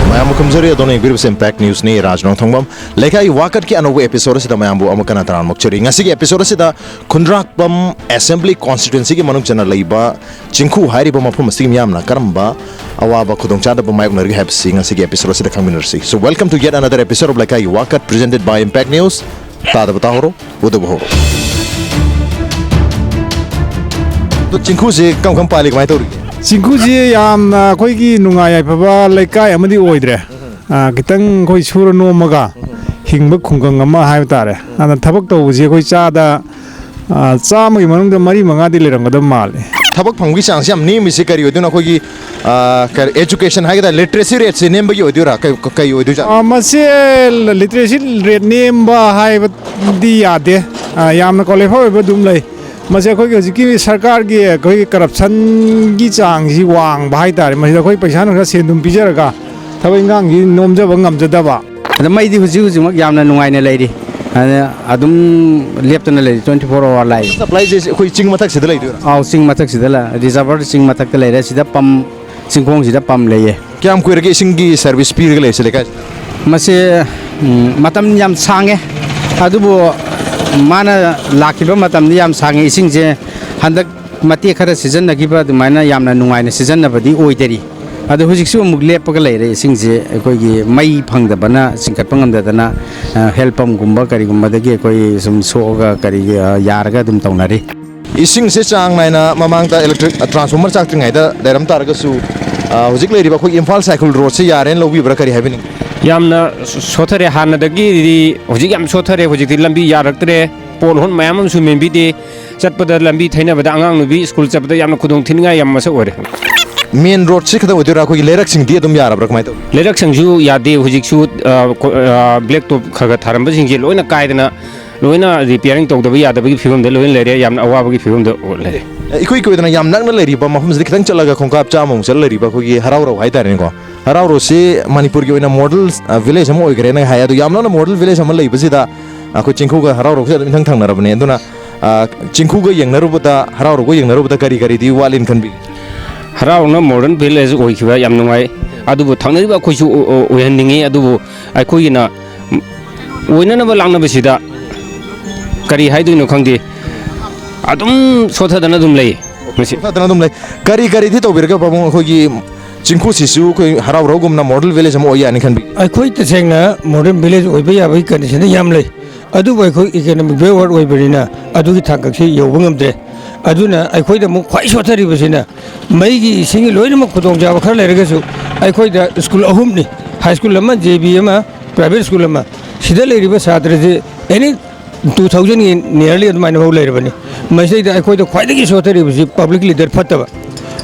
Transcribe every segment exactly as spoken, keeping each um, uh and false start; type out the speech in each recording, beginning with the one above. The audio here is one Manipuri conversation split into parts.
ꯃꯌꯥꯝꯕꯨ ꯈꯨꯝꯖꯔꯤ꯫ ꯑꯗꯣꯝꯅ ꯌꯦꯡꯕꯤꯔꯤꯕꯁꯤ Impact Newsꯅꯤ꯫ ꯔꯥꯖ ꯅꯣꯡꯊꯣꯡꯕꯝ꯫ ꯂꯩꯀꯥꯏ ꯋꯥꯀꯠꯀꯤ ꯑꯅꯧꯕ episode ꯑꯁꯤꯗ ꯃꯌꯥꯝꯕꯨ ꯑꯃꯨꯛ ꯍꯟꯅ ꯇꯔꯥꯝꯅ ꯑꯣꯛꯆꯔꯤ꯫ ꯉꯁꯤꯒꯤ episode ꯑꯁꯤꯗ ꯈꯨꯟꯗ꯭ꯔꯥꯛꯄꯝ Assembly Constituencyꯒꯤ ꯃꯅꯨꯡ ꯆꯟꯅ ꯂꯩꯕ ꯆꯤꯡꯈꯨ ꯍꯥꯏꯔꯤꯕ ꯃꯐꯝ ꯑꯁꯤꯒꯤ ꯃꯤꯌꯥꯝꯅ ꯀꯔꯝꯕ ꯑꯋꯥꯕ ꯈꯨꯗꯣꯡꯆꯥꯗꯕ ꯃꯥꯌꯣꯛꯅꯔꯤꯒꯦ ꯍꯥꯏꯕꯁꯤ ꯉꯁꯤꯒꯤ episode ꯑꯁꯤꯗ ꯈꯪꯃꯤꯟꯅꯔꯁꯤ꯫ So, welcome to yet another episode of ꯂꯩꯀꯥꯏꯒꯤ ꯋꯥꯀꯠ, presented by Impact News꯫ ꯇꯥꯗꯕ ꯇꯥꯍꯧꯔꯣ, ꯎꯗꯕ ꯍꯧꯔꯣ꯫ ꯑꯗꯣ ꯆꯤꯡꯈꯨꯁꯦ ꯀꯔꯝ ꯀꯔꯝ ꯄꯥꯜꯂꯤ, ꯀꯃꯥꯏꯅ ꯇꯧꯔꯤꯒꯦ? ꯆꯤꯡꯈꯨꯁꯤ ꯌꯥꯝꯅ ꯑꯩꯈꯣꯏꯒꯤ ꯅꯨꯡꯉꯥꯏ ꯌꯥꯏꯐꯕ ꯂꯩꯀꯥꯏ ꯑꯃꯗꯤ ꯑꯣꯏꯗ꯭ꯔꯦ꯫ ꯑꯥ, ꯈꯤꯇꯪ ꯑꯩꯈꯣꯏ ꯁꯨꯔ ꯅꯣꯝꯃꯒ ꯍꯤꯡꯕ ꯈꯨꯡꯒꯪ ꯑꯃ ꯍꯥꯏꯕ ꯇꯥꯔꯦ꯫ ꯑꯗꯨꯅ ꯊꯕꯛ ꯇꯧꯕꯁꯤ ꯑꯩꯈꯣꯏ ꯆꯥꯗ, ꯑꯥ, ꯆꯥꯝꯃꯒꯤ ꯃꯅꯨꯡꯗ ꯃꯔꯤ ꯃꯉꯥꯗꯤ ꯂꯩꯔꯝꯒꯗꯕ ꯃꯥꯜꯂꯤ꯫ ꯊꯕꯛ ꯐꯪꯕꯒꯤ ꯆꯥꯡꯁꯤ ꯌꯥꯝ ꯅꯦꯝꯃꯤꯁꯤ ꯀꯔꯤ ꯑꯣꯏꯗꯣꯏꯅꯣ? ꯑꯩꯈꯣꯏꯒꯤ, ꯑꯥ, ꯀꯔꯤ, education ꯍꯥꯏꯒꯗ꯭ꯔꯥ, literacy rateꯁꯤ ꯅꯦꯝꯕꯒꯤ ꯑꯣꯏꯗꯣꯏꯔꯥ? ꯀꯩ, ꯀꯩ ꯑꯣꯏꯗꯣꯏꯖꯥꯠꯅꯣ? ꯑꯥ, ꯃꯁꯤ literacy rate ꯅꯦꯝꯕ ꯍꯥꯏꯕꯗꯤ ꯌꯥꯗꯦ꯫ ꯑꯥ, ꯌꯥꯝꯅ qualify ꯑꯣꯏꯕ ꯑꯗꯨꯝ ꯂꯩ꯫ ꯃꯁꯤ ꯑꯩꯈꯣꯏꯒꯤ ꯍꯧꯖꯤꯛꯀꯤ ꯁꯔꯀꯥꯔꯒꯤ ꯑꯩꯈꯣꯏꯒꯤ corruptionꯒꯤ ꯆꯥꯡꯁꯤ ꯋꯥꯡꯕ ꯍꯥꯏꯇꯥꯔꯦ꯫ ꯃꯁꯤꯗ ꯑꯩꯈꯣꯏ ꯄꯩꯁꯥ ꯅꯨꯡꯁꯥ ꯁꯦꯟ ꯑꯗꯨꯝ ꯄꯤꯖꯔꯒ ꯊꯕꯛ ꯏꯟꯈꯥꯡꯁꯤ ꯅꯣꯝꯖꯕ ꯉꯝꯖꯗꯕ꯫ ꯑꯗ ꯃꯩꯗꯤ ꯍꯧꯖꯤꯛ ꯍꯧꯖꯤꯛꯃꯛ ꯌꯥꯝꯅ ꯅꯨꯡꯉꯥꯏꯅ ꯂꯩꯔꯤ꯫ ꯑꯗ ꯑꯗꯨꯝ ꯂꯦꯞꯇꯅ ꯂꯩꯔꯤ, twenty four hour ꯂꯥꯛꯏ꯫ Supplyꯁꯦ ꯑꯩꯈꯣꯏ ꯆꯤꯡ ꯃꯊꯛꯁꯤꯗ ꯂꯩꯗꯣꯏꯔꯥ? ꯑꯥꯎ, ꯆꯤꯡ ꯃꯊꯛꯁꯤꯗ ꯂ-, reservoir ꯆꯤꯡ ꯃꯊꯛꯇ ꯂꯩꯔꯦ꯫ ꯁꯤꯗ pump, ꯆꯤꯡꯈꯣꯡꯁꯤꯗ pump ꯂꯩꯌꯦ꯫ ꯀꯌꯥꯝ ꯀꯨꯏꯔꯒꯦ ꯏꯁꯤꯡꯒꯤ service ꯄꯤꯔꯒ ꯂꯩꯔꯤꯁꯦ ꯂꯩꯀꯥꯏꯁꯤꯗ? ꯃꯁꯤ, ꯎꯝ, ꯃꯇꯝ ꯌꯥꯝ ꯁꯥꯡꯉꯦ꯫ ꯑꯗꯨꯕꯨ ꯃꯥꯅ ꯂꯥꯛꯈꯤꯕ ꯃꯇꯝꯗꯤ ꯌꯥꯝ ꯁꯥꯡꯉꯦ꯫ ꯏꯁꯤꯡꯁꯦ ꯍꯟꯗꯛ ꯃꯇꯦꯛ ꯈꯔ ꯁꯤꯖꯤꯟꯅꯈꯤꯕ ꯑꯗꯨꯃꯥꯏꯅ ꯌꯥꯝꯅ ꯅꯨꯡꯉꯥꯏꯅ ꯁꯤꯖꯤꯟꯅꯕꯗꯤ ꯑꯣꯏꯗꯔꯤ꯫ ꯑꯗꯣ ꯍꯧꯖꯤꯛꯁꯨ ꯑꯃꯨꯛ ꯂꯦꯞꯄꯒ ꯂꯩꯔꯦ꯫ ꯏꯁꯤꯡꯁꯦ ꯑꯩꯈꯣꯏꯒꯤ ꯃꯩ ꯐꯪꯗꯕꯅ ꯆꯤꯡꯈꯠꯄ ꯉꯝꯗꯗꯅ, ꯑ, hand pumpꯀꯨꯝꯕ ꯀꯔꯤꯒꯨꯝꯕꯗꯒꯤ ꯑꯩꯈꯣꯏ ꯁꯨꯝ ꯁꯣꯛꯑꯒ ꯀꯔꯤ, ꯑ, ꯌꯥꯔꯒ ꯑꯗꯨꯝ ꯇꯧꯅꯔꯤ꯫ ꯏꯁꯤꯡꯁꯦ ꯆꯥꯡ ꯅꯥꯏꯅ ꯃꯃꯥꯡꯗ electric transformer ꯆꯥꯛꯇ꯭ꯔꯤꯉꯩꯗ ꯂꯩꯔꯝ ꯇꯥꯔꯒꯁꯨ, ꯑ, ꯍꯧꯖꯤꯛ ꯂꯩꯔꯤꯕ ꯑꯩꯈꯣꯏꯒꯤ ꯏꯝꯐꯥꯜ ꯁꯥꯏꯀꯜ ꯔꯣꯗꯁꯦ ꯌꯥꯔꯦꯅ ꯂꯧꯕꯤꯕ꯭ꯔꯥ, ꯀꯔꯤ ꯍꯥꯏꯕꯤꯅꯤꯡ? ꯌꯥꯝꯅ ꯁꯣ-, ꯁꯣꯠꯊꯔꯦ꯫ ꯍꯥꯟꯅꯗꯒꯤꯗꯤ ꯍꯧꯖꯤꯛ ꯌꯥꯝ ꯁꯣꯠꯊꯔꯦ꯫ ꯍꯧꯖꯤꯛꯇꯤ ꯂꯝꯕꯤ ꯌꯥꯔꯛꯇ꯭ꯔꯦ, ꯄꯣꯜ ꯍꯣꯜ ꯃꯌꯥꯝ ꯑꯃꯁꯨ ꯃꯦꯟꯕꯤꯗꯦ꯫ ꯆꯠꯄꯗ ꯂꯝꯕꯤ ꯊꯩꯅꯕꯗ ꯑꯉꯥꯡ ꯅꯨꯕꯤ ꯁ꯭ꯀꯨꯜ ꯆꯠꯄꯗ ꯌꯥꯝꯅ ꯈꯨꯗꯣꯡ ꯊꯤꯅꯤꯡꯉꯥꯏ ꯌꯥꯝ ꯃꯁꯛ ꯑꯣꯏꯔꯦ꯫ ꯃꯦꯟ ꯔꯣꯗꯁꯤ ꯈꯛꯇꯪ ꯑꯣꯏꯗꯣꯏꯔꯥ? ꯑꯩꯈꯣꯏꯒꯤ ꯂꯩꯔꯛꯁꯤꯡꯗꯤ ꯑꯗꯨꯝ ꯌꯥꯔꯕ꯭ꯔꯥ, ꯀꯃꯥꯏꯅ ꯇꯧꯏ? ꯂꯩꯔꯛꯁꯤꯡꯁꯨ ꯌꯥꯗꯦ꯫ ꯍꯧꯖꯤꯛꯁꯨ, ꯑ, ꯀꯣ-, ꯑ, ꯕ꯭ꯂꯦꯛ ꯇꯣꯞ ꯈꯔ ꯈꯔ ꯊꯥꯔꯝꯕꯁꯤꯡꯁꯦ ꯂꯣꯏꯅ ꯀꯥꯏꯗꯅ, ꯂꯣꯏꯅ ꯔꯤꯄꯤꯌꯥꯔꯤꯡ ꯇꯧꯗꯕ ꯌꯥꯗꯕꯒꯤ ꯐꯤꯕꯝꯗ ꯂꯣꯏꯅ ꯂꯩꯔꯦ꯫ ꯌꯥꯝꯅ ꯑꯋꯥꯕꯒꯤ ꯐꯤꯕꯝꯗ ꯂꯩꯔꯦ꯫ ꯏꯀꯨꯏ ꯀꯨꯏꯗꯅ ꯌꯥꯝ ꯅꯛꯅ ꯂꯩꯔꯤꯕ ꯃꯐꯝꯁꯤꯗ ꯈꯤꯇꯪ ꯆꯠꯂꯒ ꯈꯣꯡꯀꯥꯞ ꯆꯥꯝꯃꯃꯨꯛ ꯆꯠꯂ ꯂꯩꯔꯤꯕ ꯑꯩꯈꯣꯏꯒꯤ ꯍꯔꯥꯎꯔꯧ ꯍꯥꯏꯇꯥꯔꯦꯅꯦꯀꯣ꯫ ꯍꯔꯥꯎꯔꯧꯁꯤ ꯃꯅꯤꯄꯨꯔꯒꯤ ꯑꯣꯏꯅ ꯃꯣꯗꯦꯜ, ꯑ, ꯚꯤꯂꯦꯖ ꯑꯃ ꯑꯣꯏꯈ꯭ꯔꯦꯅ ꯍꯥꯏ꯫ ꯑꯗꯣ ꯌꯥꯝ ꯅꯛꯅ ꯃꯣꯗꯦꯜ ꯚꯤꯂꯦꯖ ꯑꯃ ꯂꯩꯕꯁꯤꯗ ꯑꯩꯈꯣꯏ ꯆꯤꯡꯈꯨꯒ ꯍꯔꯥꯎꯔꯧꯁꯦ ꯑꯗꯨꯝ ꯏꯊꯪ ꯊꯪꯅꯔꯕꯅꯦ꯫ ꯑꯗꯨꯅ, ꯑ, ꯆꯤꯡꯈꯨꯒ ꯌꯦꯡꯅꯔꯨꯕꯗ, ꯍꯔꯥꯎꯔꯧꯒ ꯌꯦꯡꯅꯔꯨꯕꯗ ꯀꯔꯤ ꯀꯔꯤꯗꯤ ꯋꯥꯠꯂꯤꯅ ꯈꯟꯕꯤꯒꯦ? ꯍꯔꯥꯎꯔꯧꯅ ꯃꯣꯗꯔꯟ ꯚꯤꯂꯦꯖ ꯑꯣꯏꯈꯤꯕ ꯌꯥꯝ ꯅꯨꯡꯉꯥꯏ꯫ ꯑꯗꯨꯕꯨ ꯊꯪꯅꯔꯤꯕ ꯑꯩꯈꯣꯏꯁꯨ ꯑꯣ-, ꯑꯣ-, ꯑꯣꯏꯍꯟꯅꯤꯡꯉꯤ꯫ ꯑꯗꯨꯕꯨ ꯑꯩꯈꯣꯏꯒꯤꯅ ꯑꯣꯏꯅꯅꯕ ꯂꯥꯛꯅꯕꯁꯤꯗ ꯀꯔꯤ ꯍꯥꯏꯗꯣꯏꯅꯣ ꯈꯪꯗꯦ꯫ ꯑꯗꯨꯝ ꯁꯣꯠꯊꯗꯅ ꯑꯗꯨꯝ ꯂꯩ꯫ ꯃꯁꯤ ꯁꯣꯠꯊꯗꯅ ꯑꯗꯨꯝ ꯂꯩ꯫ ꯀꯔꯤ ꯀꯔꯤꯗꯤ ꯇꯧꯕꯤꯔꯒ ꯄꯥꯕꯨꯡ ꯑꯩꯈꯣꯏꯒꯤ ꯆꯤꯡꯈꯨꯁꯤꯁꯨ ꯑꯩꯈꯣꯏ ꯍꯔꯥꯎꯔꯧꯒꯨꯝꯅ ꯃꯣꯗꯦꯜ ꯚꯤꯂꯦꯖ ꯑꯃ ꯑꯣꯏ ꯌꯥꯅꯤ ꯈꯟꯕꯤ? ꯑꯩꯈꯣꯏ ꯇꯁꯦꯡꯅ ꯃꯣꯗꯔꯟ ꯚꯤꯂꯦꯖ ꯑꯣꯏꯕ ꯌꯥꯕꯒꯤ ꯀꯟꯗꯤꯁꯟꯗ ꯌꯥꯝ ꯂꯩ, ꯑꯗꯨꯕꯨ ꯑꯩꯈꯣꯏ ꯏꯀꯣꯅꯣꯃꯤꯛ ꯕꯦꯛꯋꯥꯔꯗ ꯑꯣꯏꯕꯅꯤꯅ ꯑꯗꯨꯒꯤ ꯊꯥꯛꯀꯛꯁꯤ ꯌꯧꯕ ꯉꯝꯗ꯭ꯔꯦ꯫ ꯑꯗꯨꯅ ꯑꯩꯈꯣꯏꯗ ꯑꯃꯨꯛ ꯈ꯭ꯋꯥꯏ ꯁꯣꯠꯊꯔꯤꯕꯁꯤꯅ ꯃꯩꯒꯤ ꯏꯁꯤꯡꯒꯤ ꯂꯣꯏꯅꯃꯛ ꯈꯨꯗꯣꯡꯆꯥꯕ ꯈꯔ ꯂꯩꯔꯒꯁꯨ ꯑꯩꯈꯣꯏꯗ ꯁ꯭ꯀꯨꯜ ꯑꯍꯨꯝꯅꯤ, ꯍꯥꯏ ꯁ꯭ꯀꯨꯜ ꯑꯃ, ꯖꯦ ꯕꯤ ꯑꯃ, ꯄ꯭ꯔꯥꯏꯚꯦꯠ ꯁ꯭ꯀꯨꯜ ꯑꯃ, ꯁꯤꯗ ꯂꯩꯔꯤꯕ ꯁꯥꯇ꯭ꯔꯁꯤ ꯑꯦꯅꯤ ꯇꯨ ꯊꯥꯎꯖꯟꯒꯤ ꯅꯤꯌꯔꯂꯤ ꯑꯗꯨꯃꯥꯏꯅ ꯐꯥꯎ ꯂꯩꯔꯕꯅꯤ꯫ ꯃꯁꯤꯗꯩꯗ ꯑꯩꯈꯣꯏꯗ ꯈ꯭ꯋꯥꯏꯗꯒꯤ ꯁꯣꯠꯊꯔꯤꯕꯁꯤ ꯄꯕ꯭ꯂꯤꯛ ꯂꯤꯗꯔ ꯐꯠꯇꯕ,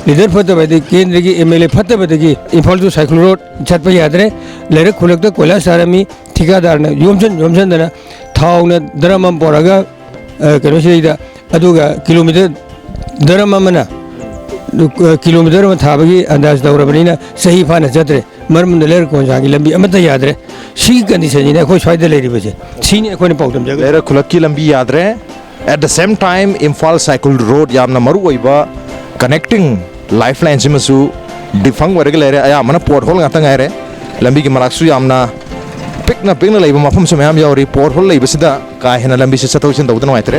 ꯂꯤꯗꯔ ꯐꯠꯇꯕ ꯍꯥꯏꯗꯤ ꯀꯦꯟꯗ꯭ꯔꯒꯤ ꯑꯦꯝ ꯑꯦꯜ ꯑꯦ ꯐꯠꯇꯕꯗꯒꯤ ꯏꯝꯐꯥꯜ ꯇꯨ ꯁꯥꯏꯀꯜ ꯔꯣꯗ ꯆꯠꯄ ꯌꯥꯗ꯭ꯔꯦ꯫ ꯂꯩꯔꯛ ꯈꯨꯜꯂꯛꯇ ꯀꯣꯏꯂꯥꯁ ꯊꯥꯔꯝꯃꯤ, ꯊꯤꯀꯥꯗꯥꯔꯅ ꯌꯣꯝꯁꯟ ꯌꯣꯝꯁꯟꯗꯅ ꯊꯥꯎꯅ ꯗ꯭ꯔꯝ ꯑꯃ ꯄꯣꯔꯛꯑꯒ, ꯑ, ꯀꯩꯅꯣꯁꯤꯗꯩꯗ, ꯑꯗꯨꯒ ꯀꯤꯂꯣꯃꯤꯇꯔ ꯗ꯭ꯔꯝ ꯑꯃꯅ, ꯑ, ꯀꯤꯂꯣꯃꯤꯇꯔ ꯑꯃ ꯊꯥꯕꯒꯤ ꯑꯟꯗꯥꯖ ꯇꯧꯔꯕꯅꯤꯅ ꯆꯍꯤ ꯐꯥꯅ ꯆꯠꯇ꯭ꯔꯦ꯫ ꯃꯔꯝꯗ ꯂꯩꯔꯛ ꯀꯣꯟꯁꯥꯡꯒꯤ ꯂꯝꯕꯤ ꯑꯃꯠꯇ ꯌꯥꯗ꯭ꯔꯦ꯫ ꯁꯤꯒꯤ ꯀꯟꯗꯤꯁꯟꯁꯤꯅ ꯑꯩꯈꯣꯏ ꯁ꯭ꯋꯥꯏꯗ ꯂꯩꯔꯤꯕꯁꯦ, ꯁꯤꯅꯤ ꯑꯩꯈꯣꯏꯅ ꯄꯥꯎꯗꯝꯖꯒꯗꯕ꯫ ꯂꯩꯔꯛ ꯈꯨꯜꯂꯛꯀꯤ ꯂꯝꯕꯤ ꯌꯥꯗ꯭ꯔꯦ꯫ At the same time, Imphal cycle road ꯌꯥꯝꯅ ꯃꯔꯨ ꯑꯣꯏꯕ connecting lifeline ꯁꯤꯃꯁꯨ defunct ꯑꯣꯏꯔꯒ ꯂꯩꯔꯦ꯫ ꯑꯌꯥꯝꯕꯅ ꯄꯣꯠ ꯍꯣꯜ ꯉꯥꯛꯇ ꯉꯥꯏꯔꯦ꯫ ꯂꯝꯕꯤꯒꯤ ꯃꯅꯥꯛꯁꯨ ꯌꯥꯝꯅ ꯄꯤꯛꯅ ꯄꯤꯛꯅ ꯂꯩꯕ ꯃꯐꯝꯁꯨ ꯃꯌꯥꯝ ꯌꯥꯎꯔꯤ꯫ ꯄꯣꯠ ꯍꯣꯜ ꯂꯩꯕꯁꯤꯗ ꯀꯥ ꯍꯦꯟꯅ ꯂꯝꯕꯤꯁꯦ ꯆꯠꯊꯣꯛ ꯆꯠꯁꯤꯟ ꯇꯧꯕꯗ ꯅꯨꯡꯉꯥꯏꯇ꯭ꯔꯦ꯫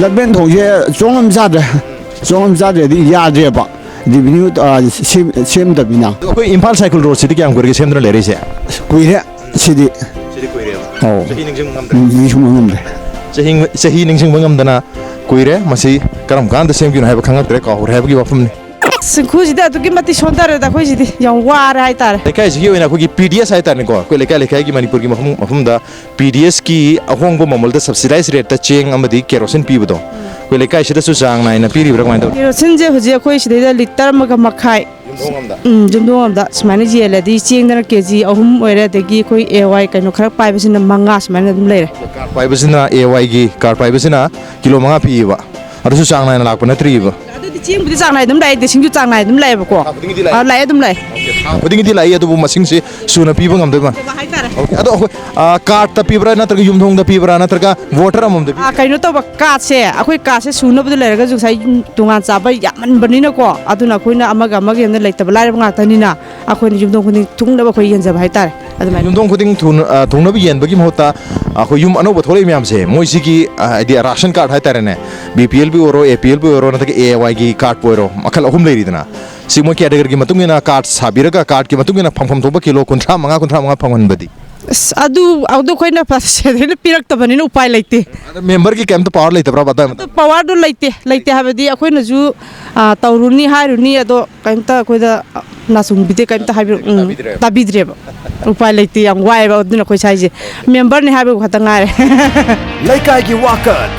ꯂꯝꯕꯦꯟ ꯊꯣꯡꯁꯦ ꯆꯣꯡꯉꯝ ꯆꯥꯗ꯭ꯔꯦ꯫ ꯆꯣꯡꯉꯝ ꯆꯥꯗ꯭ꯔꯦꯗꯤ ꯌꯥꯗ꯭ꯔꯦꯕ꯫ ꯔꯤꯚꯤꯅ꯭ꯌꯨ, ꯑ, ꯁꯦꯝ-, ꯁꯦꯝꯗꯕꯅꯤꯅ꯫ ꯑꯗꯣ ꯑꯩꯈꯣꯏ ꯏꯝꯐꯥꯜ ꯁꯥꯏꯀꯜ ꯔꯣꯗꯁꯤꯗꯤ ꯀꯌꯥꯝ ꯀꯨꯏꯔꯒꯦ ꯁꯦꯝꯗꯨꯅ ꯂꯩꯔꯛꯏꯁꯦ? ꯀꯨꯏꯔꯦ ꯁꯤꯗꯤ꯫ ꯁꯤꯗꯤ ꯀꯨꯏꯔꯦꯕ꯫ ꯑꯧ꯫ ꯆꯍꯤ ꯅꯤꯡꯁꯤꯡꯕ ꯉꯝꯗ꯭ꯔꯦ꯫ ꯅꯤꯡꯁꯤꯡꯕ ꯉꯝꯗ꯭ꯔꯦ꯫ ꯆꯍꯤ, ꯆꯍꯤ ꯅꯤꯡꯁꯤꯡꯕ ꯉꯝꯗꯅ ꯀꯨꯏꯔꯦ꯫ ꯃꯁꯤ ꯀꯔꯝ ꯀꯥꯟꯗ ꯁꯦꯝꯈꯤꯕꯅꯣ ꯍꯥꯏꯕ ꯈꯪꯉꯛꯇ꯭ꯔꯦ, ꯀꯥꯎꯍꯧꯔꯦ ꯍꯥꯏꯕꯒꯤ ꯋꯥꯐꯝꯅꯤ꯫ ꯁꯤꯡꯈꯨꯁꯤꯗꯤ ꯑꯗꯨꯛꯀꯤ ꯃꯇꯤꯛ ꯁꯣꯟꯊꯔꯦꯗ ꯑꯩꯈꯣꯏꯁꯤꯗꯤ꯫ ꯌꯥꯝ ꯋꯥꯔꯦ ꯍꯥꯏꯇꯥꯔꯦ꯫ ꯂꯩꯀꯥꯏꯁꯤꯒꯤ ꯑꯣꯏꯅ ꯑꯩꯈꯣꯏꯒꯤ ꯄꯤ ꯗꯤ ꯑꯦꯁ ꯍꯥꯏꯇꯥꯔꯦꯀꯣ, ꯑꯩꯈꯣꯏ ꯂꯩꯀꯥꯏ ꯂꯩꯀꯥꯏꯒꯤ ꯃꯅꯤꯄꯨꯔꯒꯤ ꯃꯐꯝ ꯃꯐꯝꯗ ꯄꯤ ꯗꯤ ꯑꯦꯁꯀꯤ ꯑꯍꯣꯡꯕ ꯃꯃꯜꯗ subsidized rateꯇ ꯆꯦꯡ ꯑꯃꯗꯤ ꯀꯦꯔꯣꯁꯤꯟ ꯄꯤꯕꯗꯣ ꯑꯩꯈꯣꯏ ꯂꯩꯀꯥꯏꯁꯤꯗꯁꯨ ꯆꯥꯡ ꯅꯥꯏꯅ ꯄꯤꯔꯤꯕ꯭ꯔꯥ, ꯀꯃꯥꯏꯅ ꯇꯧꯏ? ꯀꯦꯔꯣꯁꯤꯟꯁꯦ ꯍꯧꯖꯤꯛ ꯑꯩꯈꯣꯏ ꯁꯤꯗꯩꯗ ꯂꯤꯇꯔ ꯑꯃꯒ ꯃꯈꯥꯏ, ꯌꯨꯝꯊꯣꯡ ꯑꯃꯗ? ꯎꯝ, ꯌꯨꯝꯊꯣꯡ ꯑꯃꯗ ꯁꯨꯃꯥꯏꯅ ꯌꯦꯜꯂꯗꯤ ꯆꯦꯡꯗꯅ ꯀꯦ ꯖꯤ ꯑꯍꯨꯝ ꯑꯣꯏꯔꯦ, ꯑꯗꯒꯤ ꯑꯩꯈꯣꯏ ꯑꯦ ꯋꯥꯏ ꯀꯩꯅꯣ ꯈꯔ ꯄꯥꯏꯕꯁꯤꯅ ꯃꯉꯥ ꯁꯨꯃꯥꯏꯅ ꯑꯗꯨꯝ ꯂꯩꯔꯦ꯫ ꯀꯥꯔꯗ ꯄꯥꯏꯕꯁꯤꯅ ꯑꯦ ꯋꯥꯏꯒꯤ ꯀꯥꯔꯗ ꯄꯥꯏꯕꯁꯤꯅ ꯀꯤꯂꯣ ꯃꯉꯥ ꯄꯤꯌꯦꯕ, ꯑꯗꯨꯁꯨ ꯆꯥꯡ ꯅꯥꯏꯅ ꯂꯥꯛꯄ ꯅꯠꯇ꯭ꯔꯤꯕ꯫ ꯑꯗꯨꯗꯤ ꯆꯦꯡꯕꯨꯗꯤ ꯆꯥꯡ ꯅꯥꯏ ꯑꯗꯨꯝ ꯂꯥꯛꯑꯦ, ꯗꯦꯁꯤꯡꯁꯨ ꯆꯥꯡ ꯅꯥꯏ ꯑꯗꯨꯝ ꯂꯥꯛꯑꯦꯕꯀꯣ꯫ ꯊꯥ ꯈꯨꯗꯤꯡꯒꯤꯗꯤ ꯂꯥꯛꯑꯦ? ꯑꯥ, ꯂꯥꯛꯑꯦ, ꯑꯗꯨꯝ ꯂꯥꯛꯑꯦ꯫ ꯊꯥ ꯈꯨꯗꯤꯡꯒꯤꯗꯤ ꯂꯥꯛꯏ, ꯑꯗꯨꯕꯨ ꯃꯁꯤꯡꯁꯦ ꯁꯨꯅ ꯄꯤꯕ ꯉꯝꯗꯣꯏ ꯃꯥꯟ-, ꯍꯥꯏꯇꯥꯔꯦ꯫ ꯑꯣꯀꯦ, ꯑꯗꯣ ꯑꯩꯈꯣꯏ, ꯑꯥ, ꯀꯥꯔꯗꯇ ꯄꯤꯕ꯭ꯔꯥ ꯅꯠꯇ꯭ꯔꯒ ꯌꯨꯝꯊꯣꯡꯗ ꯄꯤꯕ꯭ꯔꯥ ꯅꯠꯇ꯭ꯔꯒ ꯋꯥꯇꯔ ꯑꯃꯃꯝꯗ ꯄꯤꯕ꯭ꯔꯥ? ꯑꯥ, ꯀꯩꯅꯣ ꯇꯧꯕ, ꯀꯥꯔꯗꯁꯦ, ꯑꯩꯈꯣꯏ ꯀꯥꯔꯗꯁꯦ ꯁꯨꯅꯕꯗ ꯂꯩꯔꯒꯁꯨ ꯉꯁꯥꯏ ꯇꯣꯉꯥꯟ ꯆꯥꯕ ꯌꯥꯝꯃꯟꯕꯅꯤꯅꯀꯣ, ꯑꯗꯨꯅ ꯑꯩꯈꯣꯏꯅ ꯑꯃꯒ ꯑꯃꯒ ꯌꯦꯟꯕꯗ ꯂꯩꯇꯕ ꯂꯥꯏꯔꯕ ꯉꯥꯛꯇꯅꯤꯅ, ꯑꯩꯈꯣꯏꯅ ꯌꯨꯝꯊꯣꯡ ꯈꯨꯗꯤꯡ ꯊꯨꯡꯅꯕ ꯑꯩꯈꯣꯏ ꯌꯦꯟꯖꯕ ꯍꯥꯏꯇꯥꯔꯦ꯫ ꯑꯗꯨꯃꯥꯏꯅ꯫ ꯌꯨꯝꯊꯣꯡ ꯈꯨꯗꯤꯡ ꯊꯨꯅ-, ꯑ, ꯊꯨꯡꯅꯕ ꯌꯦꯟꯕꯒꯤ ꯃꯍꯨꯠꯇ ꯑꯩꯈꯣꯏ ꯌꯨꯝ ꯑꯅꯧꯕ ꯊꯣꯛꯂꯛꯏ ꯃꯌꯥꯝꯁꯦ, ꯃꯣꯏꯁꯤꯒꯤ, ꯑ, ꯍꯥꯏꯗꯤ ꯔꯥꯁꯟ ꯀꯥꯔꯗ ꯍꯥꯏꯇꯥꯔꯦꯅꯦ, ꯕꯤ ꯄꯤ ꯑꯦꯜꯕꯨ ꯑꯣꯏꯔꯣ, ꯑꯦ ꯄꯤ ꯑꯦꯜꯕꯨ ꯑꯣꯏꯔꯣ, ꯅꯠꯇ꯭ꯔꯒ ꯑꯦ ꯋꯥꯏꯒꯤ ꯀꯥꯔꯗꯄꯨ ꯑꯣꯏꯔꯣ, ꯃꯈꯜ ꯑꯍꯨꯝ ꯂꯩꯔꯤꯗꯅ꯫ ꯁꯤ ꯃꯣꯏ ꯀꯦꯇꯦꯒꯣꯔꯤꯒꯤ ꯃꯇꯨꯡ ꯏꯟꯅ ꯀꯥꯔꯗ ꯁꯥꯕꯤꯔꯒ, ꯀꯥꯔꯗꯀꯤ ꯃꯇꯨꯡ ꯏꯟꯅ ꯐꯪꯐꯝ ꯊꯣꯛꯄ ꯀꯤꯂꯣ ꯀꯨꯟꯊ꯭ꯔꯥ ꯃꯉꯥ, ꯀꯨꯟꯊ꯭ꯔꯥ ꯃꯉꯥ ꯐꯪꯍꯟꯕꯗꯤ꯫ ꯑꯁ, ꯑꯗꯨ, ꯑꯗꯨ ꯑꯩꯈꯣꯏꯅ ꯁꯦꯟꯇ꯭ꯔꯦꯜꯅ ꯄꯤꯔꯛꯇꯕꯅꯤꯅ ꯎꯄꯥꯏ ꯂꯩꯇꯦ꯫ ꯑꯗ ꯃꯦꯝꯕꯔꯒꯤ ꯀꯩꯝꯇ ꯄꯋꯥꯔ ꯂꯩꯇꯕ꯭ꯔꯥꯕ ꯑꯗꯥꯏ ꯃꯇꯥꯡꯗ? ꯄꯋꯥꯔꯗꯨ ꯂꯩꯇꯦ, ꯂꯩꯇꯦ ꯍꯥꯏꯕꯗꯤ ꯑꯩꯈꯣꯏꯅꯁꯨ, ꯑ, ꯇꯧꯔꯨꯅꯤ ꯍꯥꯏꯔꯨꯅꯤ, ꯑꯗꯣ ꯀꯩꯝꯇ ꯑꯩꯈꯣꯏꯗ, ꯑ, ꯅꯥꯆꯨꯡꯕꯤꯗꯦ, ꯀꯩꯝꯇ ꯍꯥꯏꯕꯤꯔꯛ-, ꯎꯝ, ꯇꯥꯕꯤꯗ꯭ꯔꯦꯕ꯫ ꯇꯥꯕꯤꯗ꯭ꯔꯦꯕ꯫ ꯎꯄꯥꯏ ꯂꯩꯇꯦ, ꯌꯥꯝ ꯋꯥꯏꯑꯦꯕ, ꯑꯗꯨꯅ ꯑꯩꯈꯣꯏ ꯁ꯭ꯋꯥꯏꯁꯦ ꯃꯦꯝꯕꯔꯅꯤ ꯍꯥꯏꯕꯕꯨ ꯈꯛꯇ ꯉꯥꯏꯔꯦ꯫ ꯂꯩꯀꯥꯏꯒꯤ ꯋꯥꯀꯠ꯫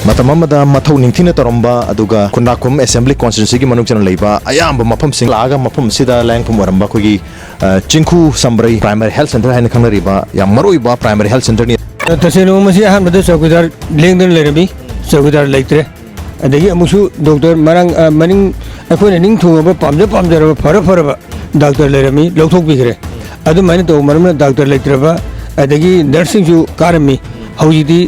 ꯃꯇꯝ ꯑꯃꯗ ꯃꯊꯧ ꯅꯤꯡꯊꯤꯅ ꯇꯧꯔꯝꯕ, ꯑꯗꯨꯒ ꯈꯨꯟꯗ꯭ꯔꯥꯛꯈꯨꯝ ꯑꯦꯁꯦꯝꯕ꯭ꯂꯤ ꯀꯣꯟꯁꯇꯤꯇ꯭ꯋꯦꯟꯁꯤꯒꯤ ꯃꯅꯨꯡ ꯆꯟꯅ ꯂꯩꯕ ꯑꯌꯥꯝꯕ ꯃꯐꯝꯁꯤꯡ ꯂꯥꯛꯑꯒ ꯃꯐꯝ ꯑꯁꯤꯗ ꯂꯥꯏꯌꯦꯡꯐꯝ ꯑꯣꯏꯔꯝꯕ ꯑꯩꯈꯣꯏꯒꯤ, ꯑ, ꯆꯤꯡꯈꯨ ꯁꯝꯕ꯭ꯔꯩ ꯄ꯭ꯔꯥꯏꯃꯥꯔꯤ ꯍꯦꯜꯊ ꯁꯦꯟꯇꯔ ꯍꯥꯏꯅ ꯈꯪꯅꯔꯤꯕ ꯌꯥꯝ ꯃꯔꯨꯑꯣꯏꯕ ꯄ꯭ꯔꯥꯏꯃꯥꯔꯤ ꯍꯦꯜꯊ ꯁꯦꯟꯇꯔꯅꯤ꯫ ꯇꯁꯦꯡꯅ ꯃꯁꯤ ꯑꯍꯥꯟꯕꯗ ꯆꯧꯀꯤꯗꯥꯔ ꯂꯦꯡꯗꯅ ꯂꯩꯔꯝꯃꯤ, ꯆꯧꯀꯤꯗꯥꯔ ꯂꯩꯇ꯭ꯔꯦ꯫ ꯑꯗꯒꯤ ꯑꯃꯨꯛꯁꯨ ꯗꯣꯛꯇꯔ ꯃꯔꯥꯡ, ꯑ, ꯃꯅꯤꯡ ꯑꯩꯈꯣꯏꯅ ꯅꯤꯡ ꯊꯨꯡꯉꯕ ꯄꯥꯝꯖ ꯄꯥꯝꯖꯔꯕ ꯐꯔ ꯐꯔꯕ ꯗꯥꯛꯇꯔ ꯂꯩꯔꯝꯃꯤ, ꯂꯧꯊꯣꯛꯄꯤꯈ꯭ꯔꯦ꯫ ꯑꯗꯨꯃꯥꯏꯅ ꯇꯧꯕ ꯃꯔꯝꯅ ꯗꯥꯛꯇꯔ ꯂꯩꯇ꯭ꯔꯕ, ꯑꯗꯒꯤ ꯅꯔꯁꯁꯤꯡꯁꯨ ꯀꯥꯔꯝꯃꯤ꯫ ꯍꯧꯖꯤꯛꯇꯤ,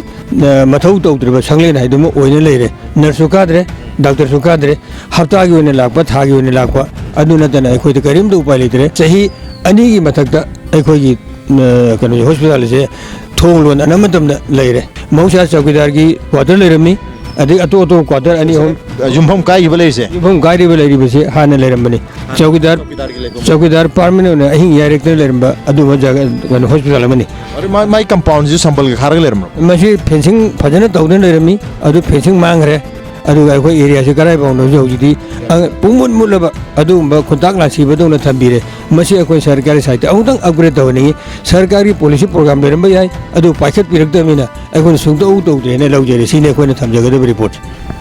ꯑ, ꯃꯊꯧ ꯇꯧꯗ꯭ꯔꯕ ꯁꯪꯂꯦꯟ ꯍꯥꯏꯗꯨꯃ ꯑꯣꯏꯅ ꯂꯩꯔꯦ꯫ ꯅꯔꯁꯁꯨ ꯀꯥꯗ꯭ꯔꯦ, ꯗꯥꯛꯇꯔꯁꯨ ꯀꯥꯗ꯭ꯔꯦ꯫ ꯍꯞꯇꯥꯒꯤ ꯑꯣꯏꯅ ꯂꯥꯛꯄ, ꯊꯥꯒꯤ ꯑꯣꯏꯅ ꯂꯥꯛꯄ, ꯑꯗꯨ ꯅꯠꯇꯅ ꯑꯩꯈꯣꯏꯗ ꯀꯔꯤꯝꯇ ꯎꯄꯥꯏ ꯂꯩꯇ꯭ꯔꯦ꯫ ꯆꯍꯤ ꯑꯅꯤꯒꯤ ꯃꯊꯛꯇ ꯑꯩꯈꯣꯏꯒꯤ, ꯑ, ꯀꯩꯅꯣ, ꯍꯣꯁꯄꯤꯇꯥꯜ ꯑꯁꯦ ꯊꯣꯡ ꯂꯣꯟꯗꯅ ꯃꯇꯝꯗ ꯂꯩꯔꯦ꯫ ꯃꯍꯧꯁꯥ ꯆꯧꯀꯤꯗꯥꯔꯒꯤ ꯀ꯭ꯋꯥꯇꯔ ꯂꯩꯔꯝꯃꯤ, ꯑꯗꯩ ꯑꯇꯣꯞ ꯑꯇꯣꯞꯄ ꯀ꯭ꯋꯥꯇꯔ ꯑꯅꯤ ꯑꯍꯨꯝ, ꯌꯨꯝꯐꯝ ꯀꯥꯏꯈꯤꯕ ꯂꯩꯔꯤꯁꯦ? ꯌꯨꯝꯐꯝ ꯀꯥꯏꯔꯤꯕ ꯂꯩꯔꯤꯕꯁꯤ ꯍꯥꯟꯅ ꯂꯩꯔꯝꯕꯅꯤ꯫ ꯆꯧꯀꯤꯗꯥꯔ, ꯆꯧꯀꯤꯗꯥꯔꯒꯤ ꯂꯩꯐꯝ꯫ ꯆꯧꯀꯤꯗꯥꯔ ꯄꯥꯔꯃꯅꯦꯟ ꯑꯣꯏꯅ ꯑꯍꯤꯡ ꯌꯥꯏꯔꯦꯛꯇꯅ ꯂꯩꯔꯝꯕ ꯑꯗꯨꯒꯨꯝꯕ ꯖꯒꯥ, ꯀꯩꯅꯣ, ꯍꯣꯁꯄꯤꯇꯥꯜ ꯑꯃꯅꯤ꯫ ꯑꯗꯨ ꯃꯥ-, ꯃꯥꯏ ꯀꯝꯄꯥꯎꯟꯁꯤꯁꯨ ꯁꯝꯕꯜꯒ ꯈꯥꯔꯒ ꯂꯩꯔꯝꯕ꯭ꯔꯣ? ꯃꯁꯤ ꯐꯦꯟꯁꯤꯡ ꯐꯖꯅ ꯇꯧꯗꯅ ꯂꯩꯔꯝꯃꯤ, ꯑꯗꯨ ꯐꯦꯟꯁꯤꯡ ꯃꯥꯡꯈ꯭ꯔꯦ꯫ ꯑꯗꯨꯒ ꯑꯩꯈꯣꯏ ꯑꯦꯔꯤꯌꯥꯁꯤ ꯀꯗꯥꯏ ꯐꯥꯎꯅꯣꯁꯨ ꯍꯧꯖꯤꯛꯇꯤ, ꯑ, ꯄꯨꯡꯃꯨꯠ ꯃꯨꯠꯂꯕ ꯑꯗꯨꯒꯨꯝꯕ ꯈꯨꯟꯇꯥꯛ ꯂꯥꯟꯁꯤꯕꯗꯧꯅ ꯊꯝꯕꯤꯔꯦ꯫ ꯃꯁꯤ ꯑꯩꯈꯣꯏ ꯁꯔꯀꯥꯔꯒꯤ ꯁꯥꯏꯠꯇ ꯑꯃꯨꯛꯇꯪ ꯑꯞꯒ꯭ꯔꯦꯗ ꯇꯧꯍꯟꯅꯤꯡꯉꯤ꯫ ꯁꯔꯀꯥꯔꯒꯤ ꯄꯣꯂꯤꯁꯤ ꯄ꯭ꯔꯣꯒ꯭ꯔꯥꯝ ꯂꯩꯔꯝꯕ ꯌꯥꯏ, ꯑꯗꯨ ꯄꯥꯏꯈꯠꯄꯤꯔꯛꯇꯕꯅꯤꯅ ꯑꯩꯈꯣꯏꯅ ꯁꯨꯡꯇꯧ ꯇꯧꯗ꯭ꯔꯦꯅ ꯂꯧꯖꯔꯦ꯫ ꯁꯤꯅꯤ ꯑꯩꯈꯣꯏꯅ ꯊꯝꯖꯒꯗꯕ ꯔꯤꯄꯣꯔꯠꯁꯦ꯫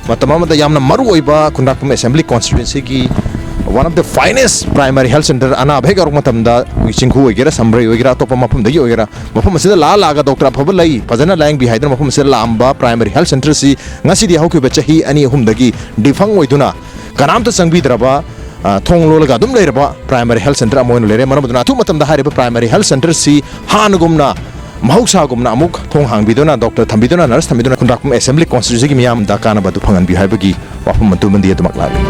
ꯃꯇꯝ ꯑꯃꯗ ꯌꯥꯝꯅ ꯃꯔꯨ ꯑꯣꯏꯕ ꯈꯨꯟꯗ꯭ꯔꯥꯛꯄꯝ assembly ꯀꯣꯟꯁꯇꯤꯇ꯭ꯌꯨꯑꯦꯟꯁꯤꯒꯤ one of the finest primary health centre, ꯑꯅꯥꯕ ꯍꯦꯛ ꯌꯥꯎꯔꯛꯄ ꯃꯇꯝꯗ ꯑꯩꯈꯣꯏꯒꯤ ꯆꯤꯡꯈꯨ ꯑꯣꯏꯒꯦꯔꯥ, ꯁꯝꯕ꯭ꯔꯩ ꯑꯣꯏꯒꯦꯔꯥ, ꯑꯇꯣꯞꯄ ꯃꯐꯝꯗꯒꯤ ꯑꯣꯏꯒꯦꯔꯥ, ꯃꯐꯝ ꯑꯁꯤꯗ ꯂꯥꯛꯑ ꯂꯥꯛꯑꯒ ꯗꯣꯛꯇꯔ ꯑꯐꯕ ꯂꯩ, ꯐꯖꯅ ꯂꯥꯌꯦꯡꯕꯤ ꯍꯥꯏꯗꯨꯅ ꯃꯐꯝ ꯑꯁꯤꯗ ꯂꯥꯛꯑꯝꯕ ꯄ꯭ꯔꯥꯏꯃꯔꯤ ꯍꯦꯜꯊ ꯁꯦꯟꯇꯔꯁꯤ ꯉꯁꯤꯗꯤ ꯍꯧꯈꯤꯕ ꯆꯍꯤ ꯑꯅꯤ ꯑꯍꯨꯝꯗꯒꯤ ꯗꯤꯐꯪ ꯑꯣꯏꯗꯨꯅ ꯀꯅꯥꯝꯇ ꯆꯪꯕꯤꯗ꯭ꯔꯕ, ꯑ, ꯊꯣꯡ ꯂꯣꯜꯂꯒ ꯑꯗꯨꯝ ꯂꯩꯔꯕ ꯄ꯭ꯔꯥꯏꯃꯔꯤ ꯍꯦꯜꯊ ꯁꯦꯟꯇꯔ ꯑꯃ ꯑꯣꯏꯅ ꯂꯩꯔꯦ꯫ ꯃꯔꯝ ꯑꯗꯨꯅ ꯑꯊꯨꯕ ꯃꯇꯝꯗ ꯍꯥꯏꯔꯤꯕ ꯄ꯭ꯔꯥꯏꯃꯔꯤ ꯍꯦꯜꯊ ꯁꯦꯟꯇꯔꯁꯤ ꯍꯥꯟꯅꯒꯨꯝꯅ, ꯃꯍꯧꯁꯥꯒꯨꯝꯅ ꯑꯃꯨꯛ ꯊꯣꯡ ꯍꯥꯡꯕꯤꯗꯨꯅ, ꯗꯣꯛꯇꯔ ꯊꯝꯕꯤꯗꯨꯅ, ꯅꯔꯁ ꯊꯝꯕꯤꯗꯨꯅ ꯈꯨꯟꯗ꯭ꯔꯥꯛꯄꯝ ꯑꯦꯁꯦꯝꯕ꯭ꯂꯤ ꯀꯣꯟꯁꯇꯤꯇ꯭ꯌꯨꯑꯦꯟꯁꯤꯒꯤ ꯃꯤꯌꯥꯝꯗ ꯀꯥꯟꯅꯕ ꯑꯗꯨ ꯐꯪꯍꯟꯕꯤꯌꯨ ꯍꯥꯏꯕꯒꯤ ꯋꯥꯐꯝ ꯑꯗꯨꯃꯗꯤ ꯑꯗꯨꯃꯛ ꯂꯥꯛꯂꯤ꯫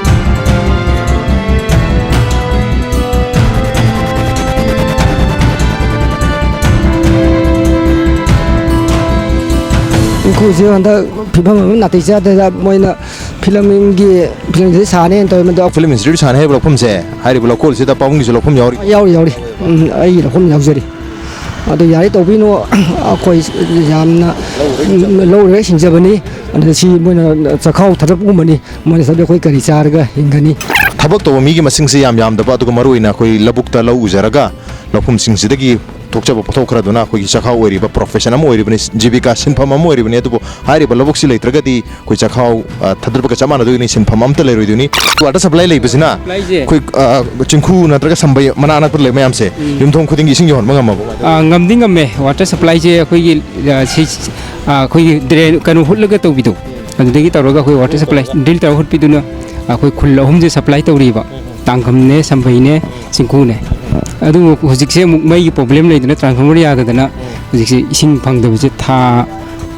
ꯏꯪꯈꯨꯁꯤ ꯍꯟꯗꯛ ꯐꯤꯕꯝ ꯑꯃ ꯅꯥꯇꯩ ꯆꯥꯗꯗ ꯃꯣꯏꯅ ꯐꯤꯂꯝꯒꯤ, ꯐꯤꯂꯝꯁꯤ ꯁꯥꯅꯦꯅ ꯇꯧꯋꯦ, ꯃꯗꯣ ꯐꯤꯂꯝ ꯏꯟꯁꯇꯤꯇ꯭ꯌꯨꯠ ꯁꯥꯅꯤ ꯍꯥꯏꯕ ꯂꯧꯐꯝꯁꯦ, ꯍꯥꯏꯔꯤꯕ ꯂꯧꯀꯣꯜꯁꯤꯗ ꯄꯥꯕꯨꯡꯒꯤꯁꯨ ꯂꯧꯐꯝ ꯌꯥꯎꯔꯤ? ꯌꯥꯎꯔꯤ, ꯌꯥꯎꯔꯤ꯫ ꯎꯝ, ꯑꯩꯒꯤ ꯂꯧꯐꯝ ꯌꯥꯎꯖꯔꯤ꯫ ꯑꯗꯨ ꯌꯥꯔꯦ ꯇꯧꯕꯤꯅꯨ, ꯑꯩꯈꯣꯏ ꯌꯥꯝꯅ ꯂꯧꯔꯒ ꯁꯤꯡꯖꯕꯅꯤ꯫ ꯑꯗꯨꯗ ꯁꯤ ꯃꯣꯏꯅ ꯆꯥꯛꯈꯥꯎ ꯊꯥꯗꯣꯛꯄꯒꯨꯝꯕꯅꯤ꯫ ꯃꯣꯏꯅ ꯆꯠꯂꯤ ꯑꯩꯈꯣꯏ ꯀꯔꯤ ꯆꯥꯔꯒ ꯍꯤꯡꯒꯅꯤ? ꯊꯕꯛ ꯇꯧꯕ ꯃꯤꯒꯤ ꯃꯁꯤꯡꯁꯦ ꯌꯥꯝ ꯌꯥꯝꯗꯕ, ꯑꯗꯨꯒ ꯃꯔꯨꯑꯣꯏꯅ ꯑꯩꯈꯣꯏ ꯂꯧꯕꯨꯛꯇ ꯂꯧ ꯎꯖꯔꯒ ꯂꯧꯐꯝꯁꯤꯡꯁꯤꯗꯒꯤ ꯊꯣꯛꯆꯕ ꯄꯣꯠꯊꯣꯛ ꯈꯔꯗꯨꯅ ꯑꯩꯈꯣꯏꯒꯤ ꯆꯥꯛꯈꯥꯎ ꯑꯣꯏꯔꯤꯕ ꯄ꯭ꯔꯣꯐꯦꯁꯟ ꯑꯃ ꯑꯣꯏꯔꯤꯕꯅꯤ, ꯖꯤꯕꯤꯀꯥ ꯁꯤꯟꯐꯝ ꯑꯃ ꯑꯣꯏꯔꯤꯕꯅꯤ꯫ ꯑꯗꯨꯕꯨ ꯍꯥꯏꯔꯤꯕ ꯂꯧꯕꯨꯛꯁꯤ ꯂꯩꯇ꯭ꯔꯒꯗꯤ ꯑꯩꯈꯣꯏ ꯆꯥꯛꯈꯥꯎ, ꯑ, ꯊꯥꯗꯠꯄꯒ ꯆꯞ ꯃꯥꯟꯅꯗꯣꯏꯅꯤ, ꯁꯤꯟꯐꯝ ꯑꯝꯇ ꯂꯩꯔꯣꯏꯗꯣꯏꯅꯤ꯫ ꯋꯥꯇꯔ ꯁꯄ꯭ꯂꯥꯏ ꯂꯩꯕꯁꯤꯅ ꯁꯄ꯭ꯂꯥꯏꯁꯦ ꯑꯩꯈꯣꯏ, ꯑ, ꯆꯤꯡꯈꯨ ꯅꯠꯇ꯭ꯔꯒ ꯁꯝꯕꯩ ꯃꯅꯥꯛ ꯑꯅꯛꯄꯗ ꯂꯩꯕ ꯃꯌꯥꯝꯁꯦ, ꯎꯝ, ꯌꯨꯝꯊꯣꯡ ꯈꯨꯗꯤꯡꯒꯤ ꯏꯁꯤꯡ ꯌꯧꯍꯟꯕ ꯉꯝꯃꯕ? ꯑ, ꯉꯝꯗꯤ ꯉꯝꯃꯦ꯫ ꯋꯥꯇꯔ ꯁꯄ꯭ꯂꯥꯏꯁꯦ ꯑꯩꯈꯣꯏꯒꯤ, ꯑ, ꯁꯤ, ꯑ, ꯑꯩꯈꯣꯏꯒꯤ ꯗ꯭ꯔꯦꯟ, ꯀꯩꯅꯣ, ꯍꯨꯠꯂꯒ ꯇꯧꯕꯤꯗꯣ, ꯑꯗꯨꯗꯒꯤ ꯇꯧꯔꯒ ꯑꯩꯈꯣꯏ ꯋꯥꯇꯔ ꯁꯄ꯭ꯂꯥꯏ ꯗ꯭ꯔꯤꯜ ꯇꯧꯔꯒ ꯍꯨꯠꯄꯤꯗꯨꯅ ꯑꯩꯈꯣꯏ ꯈꯨꯜ ꯑꯍꯨꯝꯁꯦ ꯁꯄ꯭ꯂꯥꯏ ꯇꯧꯔꯤꯕ, ꯇꯥꯡꯈꯝꯅꯦ, ꯁꯝꯕꯩꯅꯦ, ꯆꯤꯡꯈꯨꯅꯦ꯫ ꯑꯗꯨꯕꯨ ꯍꯧꯖꯤꯛꯁꯦ ꯑꯃꯨꯛ ꯃꯩꯒꯤ ꯄ꯭ꯔꯣꯕ꯭ꯂꯦꯝ ꯂꯩꯗꯅ ꯇ꯭ꯔꯥꯟꯁꯐꯣꯔꯃꯔ ꯌꯥꯗꯗꯅ ꯍꯧꯖꯤꯛꯁꯦ ꯏꯁꯤꯡ ꯐꯪꯗꯕꯁꯦ ꯊꯥ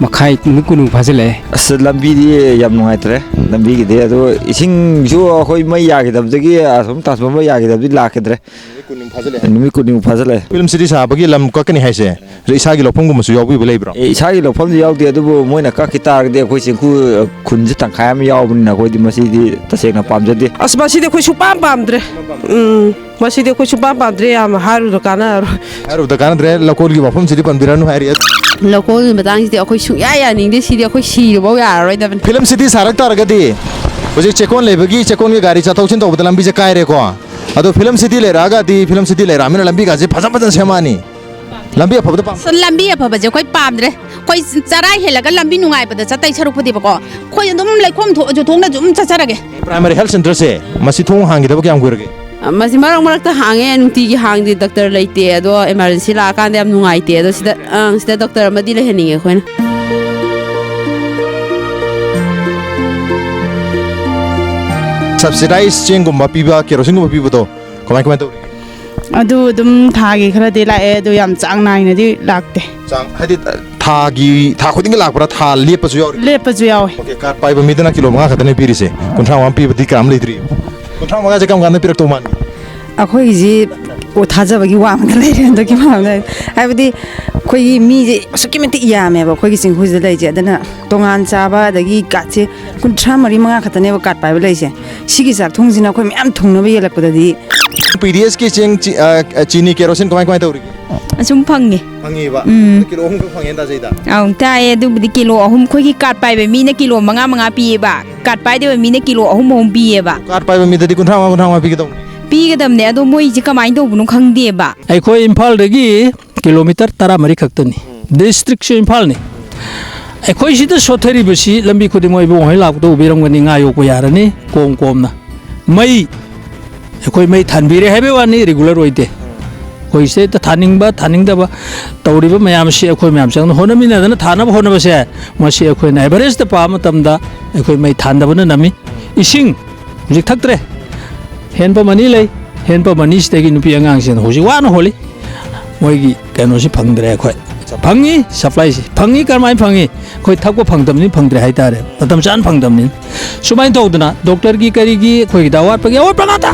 ꯃꯈꯥꯏ, ꯅꯨꯃꯤꯠ ꯀꯨꯟꯃꯨꯛ ꯐꯥꯖꯤꯜꯂꯛꯑꯦ꯫ ꯑꯁ, ꯂꯝꯕꯤꯗꯤ ꯌꯥꯝ ꯅꯨꯡꯉꯥꯏꯇ꯭ꯔꯦ꯫ ꯂꯝꯕꯤꯒꯤꯗꯤ, ꯑꯗꯣ ꯏꯁꯤꯡꯁꯨ ꯑꯩꯈꯣꯏ ꯃꯩ ꯌꯥꯈꯤꯗꯕꯗꯒꯤ, ꯑꯁꯣꯝ ꯇ꯭ꯔꯥꯟꯁꯐꯣꯔꯃꯔ ꯌꯥꯈꯤꯗꯕꯗꯤ ꯂꯥꯛꯈꯤꯗ꯭ꯔꯦ꯫ ꯅꯨꯃꯤꯠ ꯀꯨꯟꯅꯤꯃꯨꯛ ꯐꯥꯖꯤꯜꯂꯛꯑꯦ꯫ ꯅꯨꯃꯤꯠ ꯀꯨꯟꯅꯤꯃꯨꯛ ꯐꯥꯖꯤꯜꯂꯛꯑꯦ꯫ ꯐꯤꯂꯝ ꯁꯤꯇꯤ ꯁꯥꯕꯒꯤ ꯂꯝ ꯀꯛꯀꯅꯤ ꯍꯥꯏꯁꯦ, ꯑꯗ ꯏꯁꯥꯒꯤ ꯂꯧꯐꯝꯒꯨꯝꯕꯁꯨ ꯌꯥꯎꯕꯤꯕ ꯂꯩꯕ꯭ꯔꯣ? ꯑꯦ, ꯏꯁꯥꯒꯤ ꯂꯧꯐꯝꯗꯤ ꯌꯥꯎꯗꯦ, ꯑꯗꯨꯕꯨ ꯃꯣꯏꯅ ꯀꯛꯈꯤ ꯇꯥꯔꯒꯗꯤ ꯑꯩꯈꯣꯏ ꯆꯤꯡꯈꯨ, ꯑ, ꯈꯨꯟꯁꯦ ꯇꯪꯈꯥꯏ ꯑꯃ ꯌꯥꯎꯕꯅꯤꯅ ꯑꯩꯈꯣꯏꯗꯤ ꯃꯁꯤꯗꯤ ꯇꯁꯦꯡꯅ ꯄꯥꯝꯖꯗꯦ꯫ ꯑꯁ, ꯃꯁꯤꯗꯤ ꯑꯩꯈꯣꯏ ꯁꯨꯡꯄꯥꯝ ꯄꯥꯝꯗ꯭ꯔꯦ꯫ ꯎꯝ, ꯃꯁꯤꯗꯤ ꯑꯩꯈꯣꯏ ꯁꯨꯡꯄꯥꯝ ꯄꯥꯝꯗ꯭ꯔꯦ, ꯌꯥꯝ ꯍꯥꯏꯔꯨꯗ ꯀꯥꯟꯅꯔꯔꯣꯏ꯫ ꯍꯥꯏꯔꯨꯕꯗ ꯀꯥꯟꯅꯗ꯭ꯔꯦ, ꯂꯧꯀꯣꯜꯒꯤ ꯋꯥꯐꯝꯁꯤꯗꯤ ꯄꯟꯕꯤꯔꯅꯨ ꯍꯥꯏꯔꯤ꯫ ꯂꯧꯀꯣꯜꯒꯤ ꯃꯇꯥꯡꯁꯤꯗꯤ ꯑꯩꯈꯣꯏ ꯁꯨꯡꯌꯥ ꯌꯥꯅꯤꯡꯗꯦ, ꯁꯤꯗꯤ ꯑꯩꯈꯣꯏ ꯁꯤꯔꯐꯥꯎ ꯌꯥꯔꯔꯣꯏꯗꯕꯅꯤ꯫ ꯐꯤꯂꯝ ꯁꯤꯇꯤ ꯁꯥꯔꯛ ꯇꯥꯔꯒꯗꯤ ꯍꯧꯖꯤꯛ ꯆꯦꯛꯀꯣꯟ ꯂꯩꯕꯒꯤ, ꯆꯦꯛꯀꯣꯟꯒꯤ ꯒꯥꯔꯤ ꯆꯠꯊꯣꯛ ꯆꯠꯁꯤꯟ ꯇꯧꯕꯗ ꯂꯝꯕꯤꯁꯦ ꯀꯥꯏꯔꯦꯀꯣ꯫ ꯑꯗꯣ ꯐꯤꯂꯝ ꯁꯤꯇꯤ ꯂꯩꯔꯛꯑꯒꯗꯤ, ꯐꯤꯂꯝ ꯁꯤꯇꯤ ꯂꯩꯔꯛꯑꯃꯤꯅ ꯂꯝꯕꯤꯒꯥꯁꯦ ꯐꯖ ꯐꯖꯅ ꯁꯦꯝꯃꯛꯑꯅꯤ꯫ ꯂꯝꯕꯤ ꯑꯐꯕꯗ ꯄꯥꯝ- ꯁ-, ꯂꯝꯕꯤ ꯑꯐꯕꯁꯦ ꯑꯩꯈꯣꯏ ꯄꯥꯝꯗ꯭ꯔꯦ꯫ ꯑꯩꯈꯣꯏ ꯆꯔꯥ ꯍꯦꯜꯂꯒ ꯂꯝꯕꯤ ꯅꯨꯡꯉꯥꯏꯕꯗ ꯆꯠꯇꯩ ꯁꯔꯨꯛꯄꯨꯗꯤꯕꯀꯣ, ꯑꯩꯈꯣꯏ ꯑꯗꯨꯝ ꯂꯩꯈꯣꯝ ꯊꯣꯛꯑꯁꯨ ꯊꯣꯛꯅꯁꯨ ꯑꯗꯨꯝ ꯆꯠꯆꯔꯒꯦ꯫ ꯄ꯭ꯔꯥꯏꯃꯥꯔꯤ ꯍꯦꯜꯊ ꯁꯦꯟꯇꯔꯁꯦ, ꯃꯁꯤ ꯊꯣꯡ ꯍꯥꯡꯈꯤꯗꯕ ꯀꯌꯥꯝ ꯀꯨꯏꯔꯒꯦ? ꯃꯁꯤ ꯃꯔꯛ ꯃꯔꯛꯇ ꯍꯥꯡꯉꯦ, ꯅꯨꯡꯇꯤꯒꯤ ꯍꯥꯡꯗꯦ, ꯗꯣꯛꯇꯔ ꯂꯩꯇꯦ꯫ ꯑꯗꯣ ꯏꯃꯥꯔꯖꯦꯟꯁꯤ ꯂꯥꯛꯑꯀꯥꯟꯗ ꯌꯥꯝ ꯅꯨꯡꯉꯥꯏꯇꯦ꯫ ꯑꯗꯣ ꯁꯤꯗ, ꯑꯪ, ꯁꯤꯗ ꯗꯣꯛꯇꯔ ꯑꯃꯗꯤ ꯂꯩꯍꯟꯅꯤꯡꯉꯦ ꯑꯩꯈꯣꯏꯅ꯫ ꯁꯕꯁꯤꯗꯥꯏꯁ ꯆꯦꯡꯒꯨꯝꯕ ꯄꯤꯕ, ꯀꯦꯔꯣꯁꯤꯟꯒꯨꯝꯕ ꯄꯤꯕꯗꯣ ꯀꯃꯥꯏ ꯀꯃꯥꯏ ꯇꯧꯔꯤꯒꯦ? ꯑꯗꯨ ꯑꯗꯨꯝ ꯊꯥꯒꯤ ꯈꯔꯗꯤ ꯂꯥꯛꯑꯦ, ꯑꯗꯨ ꯌꯥꯝ ꯆꯥꯡ ꯅꯥꯏꯅꯗꯤ ꯂꯥꯛꯇꯦ꯫ ꯆꯥꯡ ꯍꯥꯏꯗꯤ, ꯊꯥꯒꯤ, ꯊꯥ ꯈꯨꯗꯤꯡꯒꯤ ꯂꯥꯛꯄ꯭ꯔꯥ, ꯊꯥ ꯂꯦꯞꯄꯁꯨ ꯌꯥꯎꯔꯤ? ꯂꯦꯞꯄꯁꯨ ꯌꯥꯎꯋꯦ꯫ ꯑꯣꯀꯦ, ꯀꯥꯔꯗ ꯄꯥꯏꯕ ꯃꯤꯗꯅ ꯀꯤꯂꯣ ꯃꯉꯥ ꯈꯛꯇꯅꯦ ꯄꯤꯔꯤꯁꯦ, ꯀꯨꯟꯊ꯭ꯔꯥ ꯃꯉꯥ ꯄꯤꯕꯗꯤ ꯀꯅꯥꯝ ꯂꯩꯇ꯭ꯔꯤ꯫ ꯀꯨꯟꯊ꯭ꯔꯥ ꯃꯉꯥꯁꯦ ꯀꯔꯝ ꯀꯥꯟꯗ ꯄꯤꯔꯛꯇꯧ ꯃꯥꯟꯒꯦ? ꯑꯩꯈꯣꯏꯒꯤꯁꯤ, ꯑꯣ, ꯊꯥꯖꯕꯒꯤ ꯋꯥꯡꯃꯗ ꯂꯩꯔꯦ ꯍꯟꯗꯛꯀꯤ ꯃꯇꯝꯗ꯫ ꯍꯥꯏꯕꯗꯤ ꯑꯩꯈꯣꯏꯒꯤ ꯃꯤꯁꯦ ꯑꯁꯨꯛꯀꯤ ꯃꯇꯤꯛ ꯌꯥꯝꯃꯦꯕ ꯑꯩꯈꯣꯏꯒꯤ ꯆꯤꯡꯈꯨꯁꯤꯗ ꯂꯩꯔꯤꯁꯦ, ꯑꯗꯨꯅ ꯇꯣꯉꯥꯟ ꯆꯥꯕ ꯑꯗꯒꯤ ꯀꯥꯔꯗꯁꯦ ꯀꯨꯟꯊ꯭ꯔꯥ ꯃꯔꯤ ꯃꯉꯥ ꯈꯛꯇꯅꯦꯕ ꯀꯥꯔꯗ ꯄꯥꯏꯕ ꯂꯩꯔꯤꯁꯦ꯫ ꯁꯤꯒꯤ ꯆꯥꯛꯊꯨꯡꯁꯤꯅ ꯑꯩꯈꯣꯏ ꯃꯌꯥꯝ ꯊꯨꯡꯅꯕ ꯌꯦꯜꯂꯛꯄꯗꯗꯤ꯫ ꯄꯤ ꯗꯤ ꯑꯦꯁꯀꯤ ꯆꯦꯡ, ꯆꯤ-, ꯑ, ꯑ, ꯆꯤꯅꯤ, ꯀꯦꯔꯣꯁꯤꯟ ꯀꯃꯥꯏ ꯀꯃꯥꯏ ꯇꯧꯔꯤꯒꯦ? ꯑꯁꯨꯝ ꯐꯪꯉꯦ꯫ ꯐꯪꯉꯤꯕ? ꯎꯝ꯫ ꯀꯤꯂꯣ ꯑꯍꯨꯝ ꯈꯛ ꯐꯪꯉꯦ ꯇꯥꯖꯩꯗ? ꯑꯧ, ꯇꯥꯏꯌꯦ꯫ ꯑꯗꯨꯕꯨꯗꯤ ꯀꯤꯂꯣ ꯑꯍꯨꯝ, ꯑꯩꯈꯣꯏꯒꯤ ꯀꯥꯔꯗ ꯄꯥꯏꯕ ꯃꯤꯅ ꯀꯤꯂꯣ ꯃꯉꯥ ꯃꯉꯥ ꯄꯤꯌꯦꯕ, ꯀꯥꯔꯗ ꯄꯥꯏꯗꯕ ꯃꯤꯅ ꯀꯤꯂꯣ ꯑꯍꯨꯝ ꯑꯍꯨꯝ ꯄꯤꯌꯦꯕ꯫ ꯀꯥꯔꯗ ꯄꯥꯏꯕ ꯃꯤꯗꯗꯤ ꯀꯨꯟꯊ꯭ꯔꯥ ꯃꯉꯥ, ꯀꯨꯟꯊ꯭ꯔꯥ ꯃꯉꯥ ꯄꯤꯒꯗꯧꯕꯅꯤ꯫ ꯄꯤꯒꯗꯕꯅꯦ, ꯑꯗꯣ ꯃꯣꯏꯁꯦ ꯀꯃꯥꯏꯅ ꯇꯧꯕꯅꯣ ꯈꯪꯗꯦꯕ꯫ ꯑꯩꯈꯣꯏ ꯏꯝꯐꯥꯜꯗꯒꯤ ꯀꯤꯂꯣꯃꯤꯇꯔ ꯇꯔꯥꯃꯔꯤ ꯈꯛꯇꯅꯤ꯫ ꯗꯤꯁꯇ꯭ꯔꯤꯛꯁꯨ ꯏꯝꯐꯥꯜꯅꯤ꯫ ꯑꯩꯈꯣꯏ ꯁꯤꯗ ꯁꯣꯠꯊꯔꯤꯕꯁꯤ ꯂꯝꯕꯤ ꯈꯨꯗꯤꯡꯃꯛ ꯏꯕꯨꯡꯉꯣ ꯍꯣꯏ ꯂꯥꯛꯄꯗ ꯎꯕꯤꯔꯝꯒꯅꯤ, ꯉꯥ ꯌꯣꯛꯄ ꯌꯥꯔꯅꯤ ꯀꯣꯝ ꯀꯣꯝꯅ꯫ ꯃꯩ, ꯑꯩꯈꯣꯏ ꯃꯩ ꯊꯥꯟꯕꯤꯔꯦ ꯍꯥꯏꯕꯩ ꯋꯥꯅꯤ, ꯔꯤꯒꯨꯂꯔ ꯑꯣꯏꯗꯦ꯫ ꯑꯩꯈꯣꯏ ꯁꯤꯗꯩꯗ ꯊꯥꯅꯤꯡꯕ ꯊꯥꯅꯤꯡꯗꯕ ꯇꯧꯔꯤꯕ ꯃꯌꯥꯝꯁꯤ ꯑꯩꯈꯣꯏ ꯃꯌꯥꯝ ꯆꯪꯅ ꯍꯣꯠꯅꯃꯤꯟꯅꯗꯅ ꯊꯥꯅꯕ ꯍꯣꯠꯅꯕꯁꯦ, ꯃꯁꯤ ꯑꯩꯈꯣꯏꯅ ꯑꯦꯚꯔꯦꯖꯇ ꯄꯥꯕ ꯃꯇꯝꯗ ꯑꯩꯈꯣꯏ ꯃꯩ ꯊꯥꯟꯗꯕꯅ ꯅꯝꯃꯤ꯫ ꯏꯁꯤꯡ ꯍꯧꯖꯤꯛ ꯊꯛꯇ꯭ꯔꯦ꯫ ꯍꯦꯟ ꯄꯝ ꯑꯅꯤ ꯂꯩ꯫ ꯍꯦꯟ ꯄꯝ ꯑꯅꯤꯁꯤꯗꯒꯤ ꯅꯨꯄꯤ ꯑꯉꯥꯡꯁꯤꯡ ꯍꯧꯖꯤꯛ ꯋꯥꯅ ꯍꯣꯜꯂꯤ꯫ ꯃꯣꯏꯒꯤ ꯀꯩꯅꯣꯁꯤ ꯐꯪꯗ꯭ꯔꯦ ꯑꯩꯈꯣꯏ꯫ ꯐꯪꯉꯤ, ꯁꯄ꯭ꯂꯥꯏꯁꯤ ꯐꯪꯉꯤ꯫ ꯀꯔꯝꯍꯥꯏꯅ ꯐꯪꯉꯤ? ꯑꯩꯈꯣꯏ ꯊꯛꯄ ꯐꯪꯗꯕꯅꯤ, ꯐꯪꯗ꯭ꯔꯦ ꯍꯥꯏꯇꯥꯔꯦ, ꯃꯇꯝ ꯆꯥꯅ ꯐꯪꯗꯕꯅꯤ꯫ ꯁꯨꯃꯥꯏꯅ ꯇꯧꯗꯅ ꯗꯣꯛꯇꯔꯒꯤ ꯀꯔꯤꯒꯤ ꯑꯩꯈꯣꯏꯒꯤꯗ ꯑꯋꯥꯠꯄꯒꯤ ꯑꯋꯥꯠꯄ ꯉꯥꯛꯇ꯫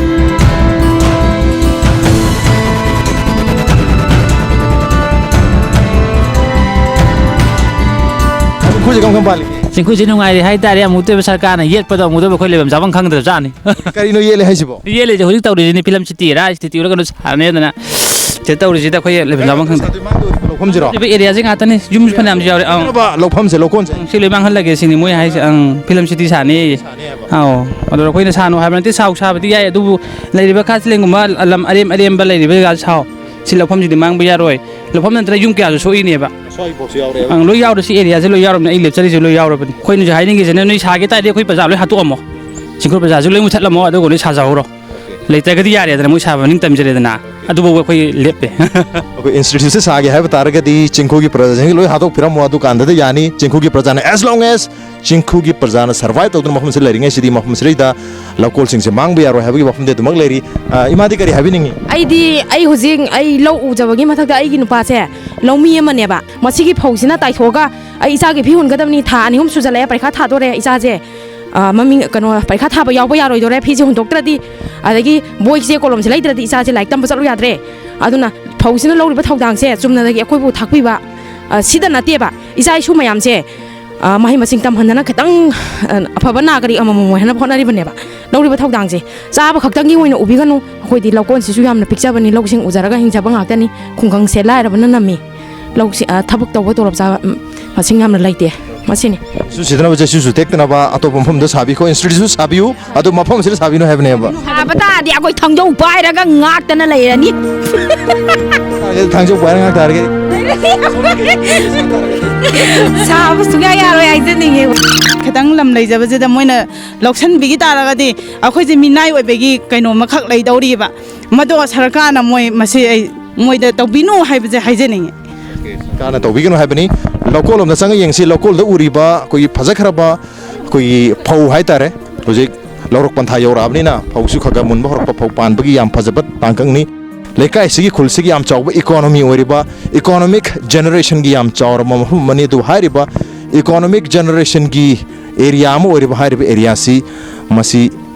ꯑꯩꯈꯣꯏꯁꯦ ꯀꯔꯝ ꯀꯔꯝ ꯄꯥꯜꯂꯤꯒꯦ? ꯆꯤꯡꯈꯨꯁꯤ ꯅꯨꯡꯉꯥꯏꯔꯤ ꯍꯥꯏꯇꯥꯔꯦ꯫ ꯑꯃꯨꯛꯇꯣꯏꯕ ꯁꯔꯀꯥꯔꯅ ꯌꯦꯠꯄꯗꯣ ꯑꯃꯨꯛꯇꯣꯏꯕ ꯑꯩꯈꯣꯏ ꯂꯩꯐꯝ ꯆꯥꯐꯝ ꯈꯪꯗ꯭ꯔꯕꯖꯥꯠꯅꯤ꯫ ꯀꯔꯤꯅꯣ ꯌꯦꯠꯂꯦ ꯍꯥꯏꯁꯤꯕꯣ? ꯌꯦꯠꯂꯤꯁꯦ ꯍꯧꯖꯤꯛ ꯇꯧꯔꯤꯁꯤꯅꯤ, ꯐꯤꯂꯝ ꯁꯤꯇꯤꯔꯥ ꯁꯤꯇꯤ ꯑꯣꯏꯔꯒꯅꯣ ꯁꯥꯔꯅꯦꯗꯅ ꯁꯤꯗ ꯇꯧꯔꯤꯁꯤꯗ ꯑꯩꯈꯣꯏ ꯂꯩꯐꯝ ꯆꯥꯐꯝ ꯈꯪꯗ꯭ꯔꯦ꯫ ꯁꯥꯗꯣꯏ ꯃꯥꯡꯗꯣꯏ ꯑꯣꯏꯔꯤꯕ ꯂꯧꯐꯝꯁꯤꯔꯣ? ꯑꯦꯔꯤꯌꯥꯁꯦ ꯉꯥꯛꯇꯅꯤ, ꯌꯨꯝ ꯐꯅꯌꯥꯝꯁꯨ ꯌꯥꯎꯔꯦ꯫ ꯑꯪ꯫ ꯂꯧꯐꯝꯁꯦ, ꯂꯧꯀꯣꯟꯁꯦ? ꯁꯤ ꯂꯣꯏ ꯃꯥꯡꯍꯜꯂꯒꯦ ꯁꯤꯅꯤ ꯃꯣꯏ ꯍꯥꯏꯁꯦ꯫ ꯑꯪ, ꯐꯤꯂꯝ ꯁꯤꯇꯤ ꯁꯥꯅꯤ꯫ ꯑꯧ꯫ ꯑꯗꯣ ꯑꯩꯈꯣꯏꯅ ꯁꯥꯅꯨ ꯍꯥꯏꯕ ꯅꯠꯇꯦ, ꯁꯥꯎ ꯁꯥꯕꯗꯤ ꯌꯥꯏ, ꯑꯗꯨꯕꯨ ꯂꯩꯔꯤꯕ ꯈꯥꯁꯂꯦꯟꯒꯨꯝꯕ ꯂꯝ ꯑꯔꯦꯝ ꯑꯔꯦꯝꯕ ꯂꯩꯔꯤꯕ ꯖꯒꯥ ꯁꯥꯎ꯫ ꯁꯤ ꯂꯧꯐꯝꯁꯤꯗꯤ ꯃꯥꯡꯕ ꯌꯥꯔꯣꯏ꯫ ꯂꯧꯐꯝ ꯅꯠꯇ꯭ꯔꯒ ꯌꯨꯝ ꯀꯌꯥꯁꯨ ꯁꯣꯛꯏꯅꯦꯕ꯫ ꯑꯪ, ꯂꯣꯏ ꯌꯥꯎꯔꯦ꯫ ꯁꯤ ꯑꯦꯔꯤꯌꯥꯁꯦ ꯂꯣꯏ ꯌꯥꯎꯔꯕꯅꯤ꯫ ꯑꯩ ꯂꯦꯞꯆꯔꯤꯁꯦ ꯂꯣꯏ ꯌꯥꯎꯔꯕꯅꯤ꯫ ꯑꯩꯈꯣꯏꯅꯁꯨ ꯍꯥꯏꯅꯤꯡꯉꯤꯁꯤꯅ ꯅꯣꯏ ꯁꯥꯒꯦ ꯇꯥꯔꯗꯤ ꯑꯩꯈꯣꯏ ꯄ꯭ꯔꯖꯥ ꯂꯣꯏ ꯍꯥꯠꯇꯣꯛꯑꯝꯃꯣ꯫ ꯆꯤꯡꯈꯨ ꯄ꯭ꯔꯖꯥꯁꯨ ꯂꯣꯏ ꯃꯨꯊꯠꯂꯝꯃꯣ, ꯑꯗꯨꯒ ꯂꯣꯏ ꯁꯥꯖꯍꯧꯔꯣ꯫ ꯂꯩꯇ꯭ꯔꯒꯗꯤ ꯌꯥꯔꯦꯗꯅ, ꯃꯣꯏ ꯁꯥꯕ ꯃꯅꯤꯡ ꯇꯝꯖꯔꯦꯗꯅ꯫ ꯑꯗꯨꯐꯥꯎꯕ ꯑꯩꯈꯣꯏ ꯂꯦꯞꯄꯦ꯫ ꯑꯩꯈꯣꯏ ꯏꯟꯁꯇꯤꯇ꯭ꯌꯨꯠꯁꯦ ꯁꯥꯒꯦ ꯍꯥꯏꯕ ꯇꯥꯔꯒꯗꯤ ꯆꯤꯡꯈꯨꯒꯤ ꯄ꯭ꯔꯖꯥꯁꯤꯡ ꯂꯣꯏ ꯍꯥꯠꯇꯣꯛꯄꯤꯔꯝꯃꯣ, ꯑꯗꯨꯀꯥꯟꯗꯗꯤ ꯌꯥꯅꯤ꯫ ꯆꯤꯡꯈꯨꯒꯤ ꯄ꯭ꯔꯖꯥꯅ, as long as ꯆꯤꯡꯈꯨꯒꯤ ꯄ꯭ꯔꯖꯥꯅ ꯁꯔꯚꯥꯏꯚ ꯇꯧꯗꯨꯅ ꯃꯐꯝꯁꯤꯗ ꯂꯩꯔꯤꯉꯩꯁꯤꯗꯤ ꯃꯐꯝꯁꯤꯗꯩꯗ ꯂꯧꯀꯣꯜꯁꯤꯡꯁꯦ ꯃꯥꯡꯕ ꯌꯥꯔꯣꯏ ꯍꯥꯏꯕꯒꯤ ꯋꯥꯐꯝꯗꯤ ꯑꯗꯨꯃꯛ ꯂꯩꯔꯤ꯫ ꯑ, ꯏꯃꯥꯗꯤ ꯀꯔꯤ ꯍꯥꯏꯕꯤꯅꯤꯡꯉꯤ? ꯑꯩꯗꯤ, ꯑꯩ ꯍꯧꯖꯤꯛ ꯑꯩ ꯂꯧ ꯎꯖꯕꯒꯤ ꯃꯊꯛꯇ ꯑꯩꯒꯤ ꯅꯨꯄꯥꯁꯦ ꯂꯧꯃꯤ ꯑꯃꯅꯦꯕ꯫ ꯃꯁꯤꯒꯤ ꯐꯧꯁꯤꯅ ꯇꯥꯏꯊꯣꯛꯑꯒ ꯑꯩ ꯏꯆꯥꯒꯤ ꯐꯤ ꯍꯨꯟꯒꯗꯕꯅꯤ꯫ ꯊꯥ ꯑꯅꯤ ꯑꯍꯨꯝ ꯁꯨꯖꯜꯂꯛꯑꯦ ꯄꯔꯤꯈꯥ ꯊꯥꯗꯣꯔꯦ ꯏꯆꯥꯁꯦ꯫ ꯑ, ꯃꯃꯤꯡ, ꯀꯩꯅꯣ, ꯄꯔꯤꯈꯥ ꯊꯥꯕ ꯌꯥꯎꯕ ꯌꯥꯔꯣꯏꯗꯣꯔꯦ ꯐꯤꯁꯦ ꯍꯨꯟꯗꯣꯛꯇ꯭ꯔꯗꯤ, ꯑꯗꯒꯤ ꯕꯣꯏꯁꯦ ꯀꯣꯂꯣꯝꯁꯦ ꯂꯩꯗ꯭ꯔꯗꯤ ꯏꯆꯥꯁꯦ ꯂꯥꯏꯔꯤꯛ ꯇꯝꯕ ꯆꯠꯂꯨ ꯌꯥꯗ꯭ꯔꯦ꯫ ꯑꯗꯨꯅ ꯐꯧꯁꯤꯅ ꯂꯧꯔꯤꯕ ꯊꯧꯗꯥꯡꯁꯦ ꯆꯨꯝꯅꯗꯒꯤ ꯑꯩꯈꯣꯏꯕꯨ ꯊꯥꯛꯄꯤꯕ, ꯑ, ꯁꯤꯗ ꯅꯠꯇꯦꯕ꯫ ꯏꯆꯥ ꯏꯁꯨ ꯃꯌꯥꯝꯁꯦ, ꯑ, ꯃꯍꯩ ꯃꯁꯤꯡ ꯇꯝꯍꯟꯗꯅ ꯈꯤꯇꯪ, ꯑ, ꯑꯐꯕ ꯅꯥꯒꯔꯤꯛ ꯑꯃꯃꯝ ꯑꯣꯏꯍꯟꯅꯕ ꯍꯣꯠꯅꯔꯤꯕꯅꯦꯕ꯫ ꯂꯧꯔꯤꯕ ꯊꯧꯗꯥꯡꯁꯦ ꯆꯥꯕ ꯈꯛꯇꯪꯒꯤ ꯑꯣꯏꯅ ꯎꯕꯤꯒꯅꯨ꯫ ꯑꯩꯈꯣꯏꯗꯤ ꯂꯧꯀꯣꯟꯁꯤꯁꯨ ꯌꯥꯝꯅ ꯄꯤꯛꯆꯕꯅꯤ, ꯂꯧꯁꯤꯡ ꯎꯖꯔꯒ ꯍꯤꯡꯖꯕ ꯉꯥꯛꯇꯅꯤ꯫ ꯈꯨꯡꯒꯪꯁꯦ ꯂꯥꯏꯔꯕꯅ ꯅꯝꯃꯤ꯫ ꯂꯧꯁꯤ-, ꯑ, ꯊꯕꯛ ꯇꯧꯕ ꯇꯣꯂꯣꯞ ꯆꯥꯕ, ꯎꯝ, ꯃꯁꯤꯡ ꯌꯥꯝꯅ ꯂꯩꯇꯦ꯫ ꯃꯁꯤꯅꯤ꯫ ꯁꯨ ꯁꯤꯗꯅꯕ ꯆꯩꯁꯨꯁꯨ ꯇꯦꯛꯇꯅꯕ ꯑꯇꯣꯞꯄ ꯃꯐꯝꯗ ꯁꯥꯕꯤꯈꯣ, ꯏꯟꯁꯇꯤꯇ꯭ꯌꯨꯠꯁꯨ ꯁꯥꯕꯤꯌꯨ, ꯑꯗꯨ ꯃꯐꯝ ꯑꯁꯤꯗ ꯁꯥꯕꯤꯅꯨ ꯍꯥꯏꯕꯅꯦꯕ꯫ ꯁꯥꯕ ꯇꯥꯔꯗꯤ ꯑꯩꯈꯣꯏ ꯊꯥꯡꯖꯧ ꯄꯥꯏꯔꯒ ꯉꯥꯛꯇꯅ ꯂꯩꯔꯅꯤ꯫ ꯊꯥꯡꯖꯧ ꯄꯥꯏꯔꯒ ꯉꯥꯛ ꯇꯥꯔꯒꯦ꯫ ꯁꯥꯕ ꯁꯨꯡꯌꯥ ꯌꯥꯔꯣꯏ ꯍꯥꯏꯖꯅꯤꯡꯉꯦ꯫ ꯈꯤꯇꯪ ꯂꯝ ꯂꯩꯖꯕꯁꯤꯗ ꯃꯣꯏꯅ ꯂꯧꯁꯤꯟꯕꯤꯈꯤ ꯇꯥꯔꯒꯗꯤ ꯑꯩꯈꯣꯏꯁꯦ ꯃꯤꯅꯥꯏ ꯑꯣꯏꯕꯒꯤ ꯀꯩꯅꯣ ꯑꯃꯈꯛ ꯂꯩꯗꯧꯔꯤꯕ꯫ ꯃꯗꯣ ꯁꯔꯀꯥꯔꯅ ꯃꯣꯏ ꯃꯁꯤ ꯑꯩ ꯃꯣꯏꯗ ꯇꯧꯕꯤꯅꯨ ꯍꯥꯏꯕꯁꯦ ꯍꯥꯏꯖꯅꯤꯡꯉꯤ꯫ ꯁꯔꯀꯥꯔꯅ ꯇꯧꯕꯤꯒꯅꯨ ꯍꯥꯏꯕꯅꯤ꯫ ꯂꯧꯀꯣꯜ ꯂꯣꯝꯗ ꯆꯪꯉ ꯌꯦꯡꯁꯤ꯫ ꯂꯧꯀꯣꯜꯗ ꯎꯔꯤꯕ ꯑꯩꯈꯣꯏꯒꯤ ꯐꯖꯈ꯭ꯔꯕ ꯑꯩꯈꯣꯏꯒꯤ ꯐꯧ ꯍꯥꯏꯇꯥꯔꯦ, ꯍꯧꯖꯤꯛ ꯂꯧꯔꯣꯛ ꯄꯟꯊꯥ ꯌꯧꯔꯛꯑꯕꯅꯤꯅ ꯐꯧꯁꯨ ꯈꯔ ꯈꯔ ꯃꯨꯟꯕ ꯍꯧꯔꯛꯄ, ꯐꯧ ꯄꯥꯟꯕꯒꯤ ꯌꯥꯝ ꯐꯖꯕ ꯇꯥꯡꯀꯛꯅꯤ꯫ ꯂꯩꯀꯥꯏꯁꯤꯒꯤ, ꯈꯨꯜꯁꯤꯒꯤ ꯌꯥꯝ ꯆꯥꯎꯕ ꯏꯀꯣꯅꯣꯃꯤ ꯑꯣꯏꯔꯤꯕ, ꯏꯀꯣꯅꯣꯃꯤꯛ ꯖꯦꯅꯦꯔꯦꯁꯟꯒꯤ ꯌꯥꯝ ꯆꯥꯎꯔꯕ ꯃꯐꯝ ꯑꯃꯅꯤ꯫ ꯑꯗꯨ ꯍꯥꯏꯔꯤꯕ ꯏꯀꯣꯅꯣꯃꯤꯛ ꯖꯦꯅꯦꯔꯦꯁꯟꯒꯤ ꯑꯦꯔꯤꯌꯥ ꯑꯃ ꯑꯣꯏꯔꯤꯕ ꯍꯥꯏꯔꯤꯕ ꯑꯦꯔꯤꯌꯥꯁꯤ, ꯃꯁꯤ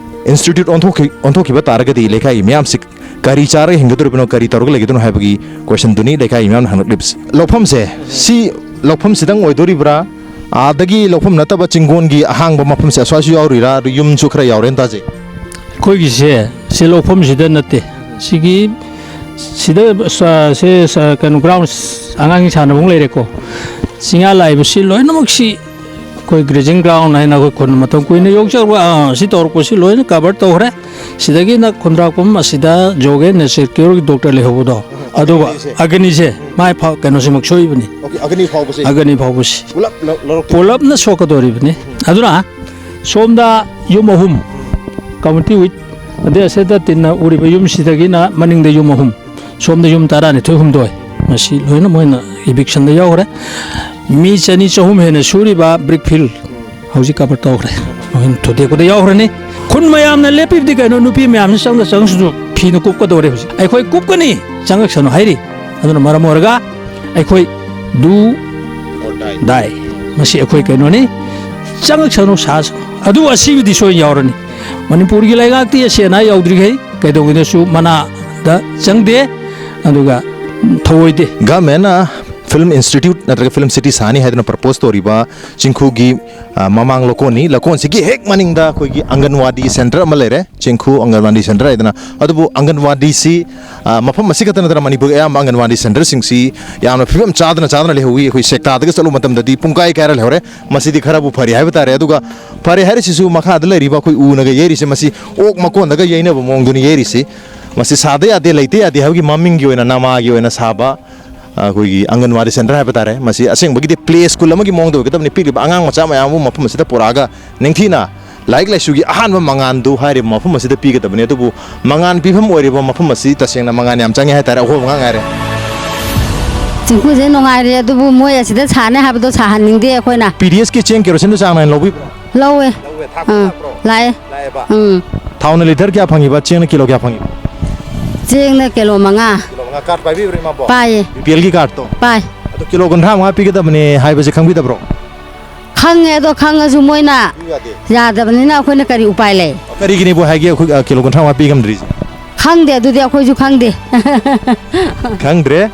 ꯏꯟꯁꯇꯤꯇ꯭ꯌꯨꯠ ꯑꯣꯟꯊꯣꯛꯈꯤ-, ꯑꯣꯟꯊꯣꯛꯈꯤꯕ ꯇꯥꯔꯒꯗꯤ ꯂꯩꯀꯥꯏꯒꯤ ꯃꯤꯌꯥꯝꯁꯤ ꯀꯔꯤ ꯆꯥꯔꯒ ꯍꯤꯡꯒꯗꯧꯔꯤꯕꯅꯣ, ꯀꯔꯤ ꯇꯧꯔꯒ ꯂꯩꯒꯗꯣꯏꯅꯣ ꯍꯥꯏꯕꯒꯤ ꯀꯣꯏꯁꯟꯗꯨꯅꯤ ꯂꯩꯀꯥꯏꯒꯤ ꯃꯤꯌꯥꯝꯅ ꯍꯪꯂꯛꯂꯤꯕꯁꯤ꯫ ꯂꯧꯐꯝꯁꯦ, ꯁꯤ ꯂꯧꯐꯝꯁꯤꯗꯪ ꯑꯣꯏꯗꯣꯔꯤꯕ꯭ꯔꯥ? ꯑꯥꯗꯒꯤ ꯂꯧꯐꯝ ꯅꯠꯇꯕ ꯆꯤꯡꯒꯣꯟꯒꯤ ꯑꯍꯥꯡꯕ ꯃꯐꯝꯁꯦ ꯑꯁ꯭ꯋꯥꯏꯁꯨ ꯌꯥꯎꯔꯤꯔꯥ? ꯑꯗꯨ ꯌꯨꯝꯁꯨ ꯈꯔ ꯌꯥꯎꯔꯦꯅ ꯇꯥꯖꯩ꯫ ꯑꯩꯈꯣꯏꯒꯤꯁꯦ ꯁꯤ ꯂꯧꯐꯝꯁꯤꯗ ꯅꯠꯇꯦ꯫ ꯁꯤꯒꯤ, ꯁꯤꯗ ꯁ-, ꯁꯤ ꯁ-, ꯀꯩꯅꯣ, ꯒ꯭ꯔꯥꯎꯟ, ꯑꯉꯥꯡꯁꯤꯡ ꯁꯥꯟꯅꯐꯝ ꯂꯩꯔꯦꯀꯣ꯫ ꯆꯤꯡꯌꯥ ꯂꯥꯛꯏꯕꯁꯤ ꯂꯣꯏꯅꯃꯛꯁꯤ ꯑꯩꯈꯣꯏ ꯒ꯭ꯔꯦꯖꯤꯡ ꯒ꯭ꯔꯥꯎꯟ ꯍꯥꯏꯅ ꯑꯩꯈꯣꯏ ꯈꯨꯟ ꯃꯇꯝ ꯀꯨꯏꯅ ꯌꯣꯛꯆꯔꯨꯕ, ꯑꯥ, ꯁꯤ ꯇꯧꯔꯛꯄꯁꯤ ꯂꯣꯏꯅ ꯀꯚꯔ ꯇꯧꯈ꯭ꯔꯦ꯫ ꯁꯤꯗꯒꯤꯅ ꯈꯨꯟꯗ꯭ꯔꯥꯛꯄꯝ ꯑꯁꯤꯗ ꯖꯣꯒꯦꯟ ꯅꯦꯆꯔ ꯀ꯭ꯌꯣꯔꯒꯤ ꯗꯣꯛꯇꯔ ꯂꯩꯍꯧꯕꯗꯣ, ꯑꯗꯨꯒ ꯑꯒꯅꯤꯁꯦ꯫ ꯑꯒꯅꯤꯁꯦ, ꯃꯥꯏ ꯐꯥ-, ꯀꯩꯅꯣꯁꯤꯃꯛ ꯁꯣꯛꯏꯕꯅꯤ꯫ ꯑꯣꯀꯦ, ꯑꯒꯅꯤ ꯐꯥꯎꯕꯁꯦ꯫ ꯑꯒꯅꯤ ꯐꯥꯎꯕꯁꯤ꯫ ꯄꯨꯂꯞ ꯂꯧ-, ꯂꯧꯔꯛꯇꯣꯏꯅꯤ꯫ ꯄꯨꯂꯞꯅ ꯁꯣꯛꯀꯗꯧꯔꯤꯕꯅꯤ꯫ ꯑꯗꯨꯅ ꯁꯣꯝꯗ ꯌꯨꯝ ꯑꯍꯨꯝ, ꯀꯝꯃ꯭ꯌꯨꯅꯤꯇꯤ ꯋꯤꯠ, ꯑꯗꯩ ꯑꯁꯤꯗ ꯇꯤꯟꯅ ꯎꯔꯤꯕ ꯌꯨꯝꯁꯤꯗꯒꯤꯅ ꯃꯅꯤꯡꯗ ꯌꯨꯝ ꯑꯍꯨꯝ, ꯁꯣꯝꯗ ꯌꯨꯝ ꯇꯔꯥꯅꯤꯊꯣꯏ ꯍꯨꯝꯗꯣꯏ, ꯃꯁꯤ ꯂꯣꯏꯅ ꯃꯣꯏꯅ ꯏꯚꯤꯛꯁꯟꯗ ꯌꯥꯎꯈ꯭ꯔꯦ꯫ ꯃꯤ ꯆꯅꯤ ꯆꯍꯨꯝ ꯍꯦꯟꯅ ꯁꯨꯔꯤꯕ ꯕ꯭ꯔꯤꯛ ꯐꯤꯜ ꯍꯧꯖꯤꯛ ꯀꯚꯔ ꯇꯧꯈ꯭ꯔꯦ꯫ ꯃꯣꯏꯅ ꯊꯨꯗꯦꯛꯄꯗ ꯌꯥꯎꯈ꯭ꯔꯅꯤ꯫ ꯈꯨꯟ ꯃꯌꯥꯝꯅ ꯂꯦꯞꯄꯤꯕꯗꯤ ꯀꯩꯅꯣ? ꯅꯨꯄꯤ ꯃꯌꯥꯝꯁꯤ ꯆꯪꯗ ꯆꯪꯁꯅꯨ, ꯐꯤꯅ ꯀꯨꯞꯀꯗꯧꯔꯦ ꯍꯧꯖꯤꯛ꯫ ꯑꯩꯈꯣꯏ ꯀꯨꯞꯀꯅꯤ, ꯆꯪꯉꯛꯁꯅꯨ ꯍꯥꯏꯔꯤ꯫ ꯑꯗꯨꯅ ꯃꯔꯝ ꯑꯣꯏꯔꯒ ꯑꯩꯈꯣꯏ do or die꯫ ꯃꯁꯤ ꯑꯩꯈꯣꯏ ꯀꯩꯅꯣꯅꯤ, ꯆꯪꯉꯛꯁꯅꯨ, ꯁꯥꯁꯅꯨ꯫ ꯑꯗꯨ ꯑꯁꯤꯕꯨꯗꯤ ꯁꯣꯏ ꯌꯥꯎꯔꯅꯤ꯫ ꯃꯅꯤꯄꯨꯔꯒꯤ ꯂꯩꯉꯥꯛꯇꯤ ꯑꯁꯤ ꯑꯅꯥ ꯌꯥꯎꯗ꯭ꯔꯤꯈꯩ ꯀꯩꯗꯧꯉꯩꯗꯁꯨ ꯃꯅꯥꯗ ꯆꯪꯗꯦ, ꯑꯗꯨꯒ ꯊꯧꯑꯣꯏꯗꯦ꯫ ꯒꯚꯔꯟꯃꯦꯟꯅ ꯐꯤꯜꯝ ꯏꯟꯁꯇꯤꯇ꯭ꯌꯨꯠ ꯅꯠꯇ꯭ꯔꯒ ꯐꯤꯜꯝ ꯁꯤꯇꯤ ꯁꯥꯅꯤ ꯍꯥꯏꯗꯨꯅ ꯄ꯭ꯔꯄꯣꯁ ꯇꯧꯔꯤꯕ ꯆꯤꯡꯈꯨꯒꯤ, ꯑ, ꯃꯃꯥꯡ ꯂꯧꯀꯣꯟꯅꯤ꯫ ꯂꯧꯀꯣꯟꯁꯤꯒꯤ ꯍꯦꯛ ꯃꯅꯤꯡꯗ ꯑꯩꯈꯣꯏꯒꯤ ꯑꯪꯒꯟꯋꯥꯗꯤ ꯁꯦꯟꯇꯔ ꯑꯃ ꯂꯩꯔꯦ, ꯆꯤꯡꯈꯨ ꯑꯪꯒꯟꯋꯥꯗꯤ ꯁꯦꯟꯇꯔ ꯍꯥꯏꯗꯅ꯫ ꯑꯗꯨꯕꯨ ꯑꯪꯒꯟꯋꯥꯗꯤꯁꯤ, ꯑ, ꯃꯐꯝ ꯑꯁꯤ ꯈꯛꯇ ꯅꯠꯇꯅ ꯃꯅꯤꯄꯨꯔꯒꯤ ꯑꯌꯥꯝꯕ ꯑꯪꯒꯟꯋꯥꯗꯤ ꯁꯦꯟꯇꯔꯁꯤꯡꯁꯤ ꯌꯥꯝꯅ ꯐꯤꯕꯝ ꯆꯥꯗꯅ ꯆꯥꯗꯅ ꯂꯩꯍꯧꯋꯤ꯫ ꯑꯩꯈꯣꯏ ꯁꯦꯛꯇꯥꯗꯒ ꯆꯠꯂꯨꯕ ꯃꯇꯝꯗꯗꯤ ꯄꯨꯡꯀꯥꯏ ꯀꯥꯏꯔ ꯂꯩꯍꯧꯔꯦ꯫ ꯃꯁꯤꯗꯤ ꯈꯔꯕꯨ ꯐꯔꯤ ꯍꯥꯏꯕ ꯇꯥꯔꯦ꯫ ꯑꯗꯨꯒ ꯐꯔꯦ ꯍꯥꯏꯔꯤꯁꯤꯁꯨ ꯃꯈꯥꯗ ꯂꯩꯔꯤꯕ ꯑꯩꯈꯣꯏ ꯎꯅꯒ ꯌꯩꯔꯤꯁꯦ, ꯃꯁꯤ ꯑꯣꯛ ꯃꯀꯣꯟꯗꯒ ꯌꯩꯅꯕ ꯃꯑꯣꯡꯗꯨꯅꯤ ꯌꯩꯔꯤꯁꯤ꯫ ꯃꯁꯤ ꯁꯥꯗ ꯌꯥꯗꯦ, ꯂꯩꯇ ꯌꯥꯗꯦ ꯍꯥꯏꯕꯒꯤ ꯃꯃꯤꯡꯒꯤ ꯑꯣꯏꯅ, ꯅꯃꯥꯒꯤ ꯑꯣꯏꯅ ꯁꯥꯕ ꯑꯩꯈꯣꯏꯒꯤ ꯑꯪꯒꯟꯋꯥꯗꯤ ꯁꯦꯟꯇꯔ ꯍꯥꯏꯕ ꯇꯥꯔꯦ꯫ ꯃꯁꯤ ꯑꯁꯦꯡꯕꯒꯤꯗꯤ ꯄ꯭ꯂꯦ ꯁ꯭ꯀꯨꯜ ꯑꯃꯒꯤ ꯃꯑꯣꯡꯗ ꯑꯣꯏꯒꯗꯕꯅꯤ꯫ ꯄꯤꯛꯂꯤꯕ ꯑꯉꯥꯡ ꯃꯆꯥ ꯃꯌꯥꯝ ꯑꯃꯕꯨ ꯃꯐꯝ ꯑꯁꯤꯗ ꯄꯨꯔꯛꯑꯒ ꯅꯤꯡꯊꯤꯅ ꯂꯥꯏꯔꯤꯛ ꯂꯥꯏꯁꯨꯒꯤ ꯑꯍꯥꯟꯕ ꯃꯉꯥꯟꯗꯨ ꯍꯥꯏꯔꯤꯕ ꯃꯐꯝ ꯑꯁꯤꯗ ꯄꯤꯒꯗꯕꯅꯤ꯫ ꯑꯗꯨꯕꯨ ꯃꯉꯥꯟ ꯄꯤꯐꯝ ꯑꯣꯏꯔꯤꯕ ꯃꯐꯝ ꯑꯁꯤ ꯇꯁꯦꯡꯅ ꯃꯉꯥꯟ ꯌꯥꯝ ꯆꯪꯉꯦ ꯍꯥꯏꯇꯥꯔꯦ꯫ ꯑꯍꯣꯕ ꯉꯥꯛ ꯉꯥꯏꯔꯦ꯫ ꯆꯤꯡꯈꯨꯁꯦ ꯅꯨꯡꯉꯥꯏꯔꯦ, ꯑꯗꯨꯕꯨ ꯃꯣꯏ ꯑꯁꯤꯗ ꯁꯥꯅꯤ ꯍꯥꯏꯕꯗꯣ ꯁꯥꯍꯟꯅꯤꯡꯗꯦ ꯑꯩꯈꯣꯏꯅ꯫ ꯄꯤ ꯗꯤ ꯑꯦꯁꯀꯤ ꯆꯦꯡ ꯀꯦꯔꯣꯁꯤꯟꯗꯨ ꯆꯥꯡ ꯅꯥꯏꯅ ꯂꯧꯕꯤꯕ꯭ꯔꯣ? ꯂꯧꯋꯦ꯫ ꯂꯧꯋꯦ, ꯊꯥ ꯑꯥ, ꯈꯨꯗꯤꯡꯃꯛ ꯂꯥꯛꯄ꯭ꯔꯣ? ꯂꯥꯛꯑꯦ꯫ ꯂꯥꯛꯑꯦꯕ? ꯎꯝ꯫ ꯊꯥꯎꯅ ꯂꯤꯇꯔ ꯀꯌꯥ ꯐꯪꯉꯤꯕ? ꯆꯦꯡꯅ ꯀꯤꯂꯣ ꯀꯌꯥ ꯐꯪꯉꯤꯕ? ꯆꯦꯡꯅ ꯀꯤꯂꯣ ꯃꯉꯥ꯫ ꯀꯤꯂꯣ ꯃꯉꯥ꯫ ꯀꯥꯔꯗ ꯄꯥꯏꯕꯤꯕ꯭ꯔꯣ, ꯏꯃꯥꯕꯣ? ꯄꯥꯏꯌꯦ꯫ ꯕꯤ ꯄꯤ ꯑꯦꯜꯒꯤ ꯀꯥꯔꯗꯇꯣ? ꯄꯥꯏ꯫ ꯑꯗꯣ ꯀꯤꯂꯣ ꯀꯨꯟꯊ꯭ꯔꯥ ꯃꯉꯥ ꯄꯤꯒꯗꯕꯅꯦ ꯍꯥꯏꯕꯁꯦ ꯈꯪꯕꯤꯗꯕ꯭ꯔꯣ? ꯈꯪꯉꯦ, ꯑꯗꯣ ꯈꯪꯉꯁꯨ ꯃꯣꯏꯅ ꯑꯗꯨ ꯌꯥꯗꯦ꯫ ꯌꯥꯗꯕꯅꯤꯅ ꯑꯩꯈꯣꯏꯅ ꯀꯔꯤ ꯎꯄꯥꯏ ꯂꯩ? ꯀꯔꯤꯒꯤꯅꯤꯕꯨ ꯍꯥꯏꯒꯦ ꯑꯩꯈꯣꯏ, ꯑ, ꯀꯤꯂꯣ ꯀꯨꯟꯊ꯭ꯔꯥ ꯃꯉꯥ ꯄꯤ ꯉꯝꯗ꯭ꯔꯤꯁꯦ? ꯈꯪꯗꯦ, ꯑꯗꯨꯗꯤ ꯑꯩꯈꯣꯏꯁꯨ ꯈꯪꯗꯦ꯫ ꯈꯪꯗ꯭ꯔꯦ꯫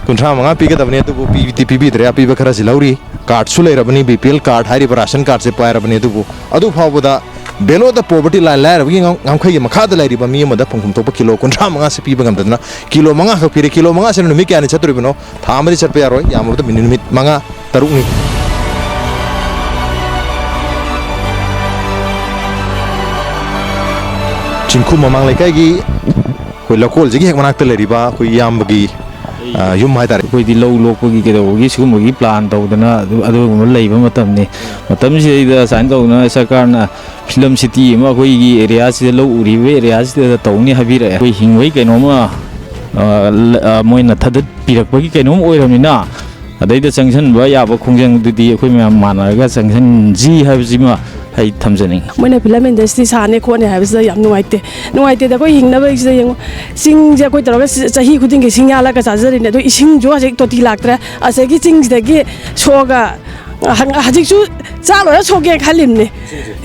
ꯀꯨꯟꯊ꯭ꯔꯥ ꯃꯉꯥ ꯄꯤꯒꯗꯕꯅꯤ, ꯑꯗꯨꯕꯨ ꯄꯤꯗꯤ ꯄꯤꯕꯤꯗ꯭ꯔꯦ꯫ ꯑꯄꯤꯕ ꯈꯔꯁꯤ ꯂꯧꯔꯤ꯫ ꯀꯥꯔꯗꯁꯨ ꯂꯩꯔꯕꯅꯤ, ꯕꯤ ꯄꯤ ꯑꯦꯜ ꯀꯥꯔꯗ ꯍꯥꯏꯔꯤꯕ ꯔꯥꯁꯟ ꯀꯥꯔꯗꯁꯦ ꯄꯥꯏꯔꯕꯅꯤ, ꯑꯗꯨꯕꯨ ꯑꯗꯨ ꯐꯥꯎꯕꯗ below the poverty line, ꯂꯥꯏꯔꯕꯒꯤ ꯉꯝ-, ꯉꯝꯈꯩꯒꯤ ꯃꯈꯥꯗ ꯂꯩꯔꯤꯕ ꯃꯤ ꯑꯃꯗ ꯐꯪꯐꯝ ꯊꯣꯛꯄ ꯀꯤꯂꯣ ꯀꯨꯟꯊ꯭ꯔꯥ ꯃꯉꯥꯁꯦ ꯄꯤꯕ ꯉꯝꯗꯗꯅ ꯀꯤꯂꯣ ꯃꯉꯥ ꯈꯛ ꯄꯤꯔꯦ꯫ ꯀꯤꯂꯣ ꯃꯉꯥꯁꯤꯅ ꯅꯨꯃꯤꯠ ꯀꯌꯥꯅꯤ ꯆꯠꯇꯣꯔꯤꯕꯅꯣ? ꯊꯥ ꯑꯃꯗꯤ ꯆꯠꯄ ꯌꯥꯔꯣꯏ, ꯌꯥꯝꯃꯕꯗ ꯃꯤꯅꯤꯠ ꯃꯉꯥ ꯇꯔꯨꯛꯅꯤ꯫ ꯆꯤꯡꯈꯨ ꯃꯃꯥꯡ ꯂꯩꯀꯥꯏꯒꯤ ꯑꯩꯈꯣꯏ ꯂꯧꯀꯣꯜꯁꯤꯒꯤ ꯍꯦꯛ ꯃꯅꯥꯛꯇ ꯂꯩꯔꯤꯕ ꯑꯩꯈꯣꯏ ꯏꯌꯥꯝꯕꯒꯤ, ꯑ, ꯌꯨꯝ ꯍꯥꯏꯇꯥꯔꯦ꯫ ꯑꯩꯈꯣꯏꯗꯤ ꯂꯧ ꯂꯣꯛꯄꯒꯤ ꯀꯩꯗꯧꯕꯒꯤ ꯁꯤꯒꯨꯝꯕꯒꯤ plan ꯇꯧꯗꯅ ꯑꯗꯨ-, ꯑꯗꯨꯒꯨꯝꯕ ꯂꯩꯕ ꯃꯇꯝꯅꯤ꯫ ꯃꯇꯝꯁꯤꯗꯩꯗ ꯁꯨꯃꯥꯏꯅ ꯇꯧꯗꯅ ꯁꯔꯀꯥꯔꯅ film city ꯑꯃ ꯑꯩꯈꯣꯏꯒꯤ area ꯁꯤꯗ, ꯂꯧ ꯎꯔꯤꯕ area ꯁꯤꯗ ꯇꯧꯅꯤ ꯍꯥꯏꯕꯤꯔꯛꯑꯦ꯫ ꯑꯩꯈꯣꯏ ꯍꯤꯡꯕꯒꯤ ꯀꯩꯅꯣꯝꯃ, ꯑ, ꯂ-, ꯑ, ꯃꯣꯏꯅ ꯊꯥꯗꯠꯄꯤꯔꯛꯄꯒꯤ ꯀꯩꯅꯣꯝ ꯑꯣꯏꯔꯕꯅꯤꯅ, ꯑꯗꯩꯗ ꯆꯪꯁꯤꯟꯕ ꯌꯥꯕ ꯈꯣꯡꯖꯪꯗꯨꯗꯤ ꯑꯩꯈꯣꯏ ꯃꯌꯥꯝ ꯃꯥꯟꯅꯔꯒ ꯆꯪꯁꯤꯟꯁꯤ ꯍꯥꯏꯕꯁꯤꯃ ꯑꯩ ꯊꯝꯖꯅꯤꯡꯉꯤ꯫ ꯃꯣꯏꯅ film industry ꯁꯥꯅꯤ ꯈꯣꯠꯅꯤ ꯍꯥꯏꯕꯁꯤꯗ ꯌꯥꯝ ꯅꯨꯡꯉꯥꯏꯇꯦ꯫ ꯅꯨꯡꯉꯥꯏꯇꯦꯗ, ꯑꯩꯈꯣꯏ ꯍꯤꯡꯅꯕꯒꯤꯁꯤꯗ ꯌꯦꯡꯉꯨ, ꯆꯤꯡꯁꯦ ꯑꯩꯈꯣꯏ ꯇꯧꯔꯒ ꯆ-, ꯆꯍꯤ ꯈꯨꯗꯤꯡꯒꯤ ꯁꯤꯡ ꯌꯥꯜꯂꯒ ꯆꯥꯖꯔꯤꯅꯦ, ꯑꯗꯣ ꯏꯁꯤꯡꯁꯨ ꯍꯧꯖꯤꯛ ꯇꯣꯇꯤ ꯂꯥꯛꯇ꯭ꯔꯦ꯫ ꯑꯁꯤꯒꯤ ꯆꯤꯡꯁꯤꯗꯒꯤ ꯁꯣꯛꯑꯒ ꯍ-, ꯍꯧꯖꯤꯛꯁꯨ ꯆꯥ ꯂꯣꯏꯔ ꯁꯣꯛꯀꯦ ꯈꯜꯂꯤꯕꯅꯦ꯫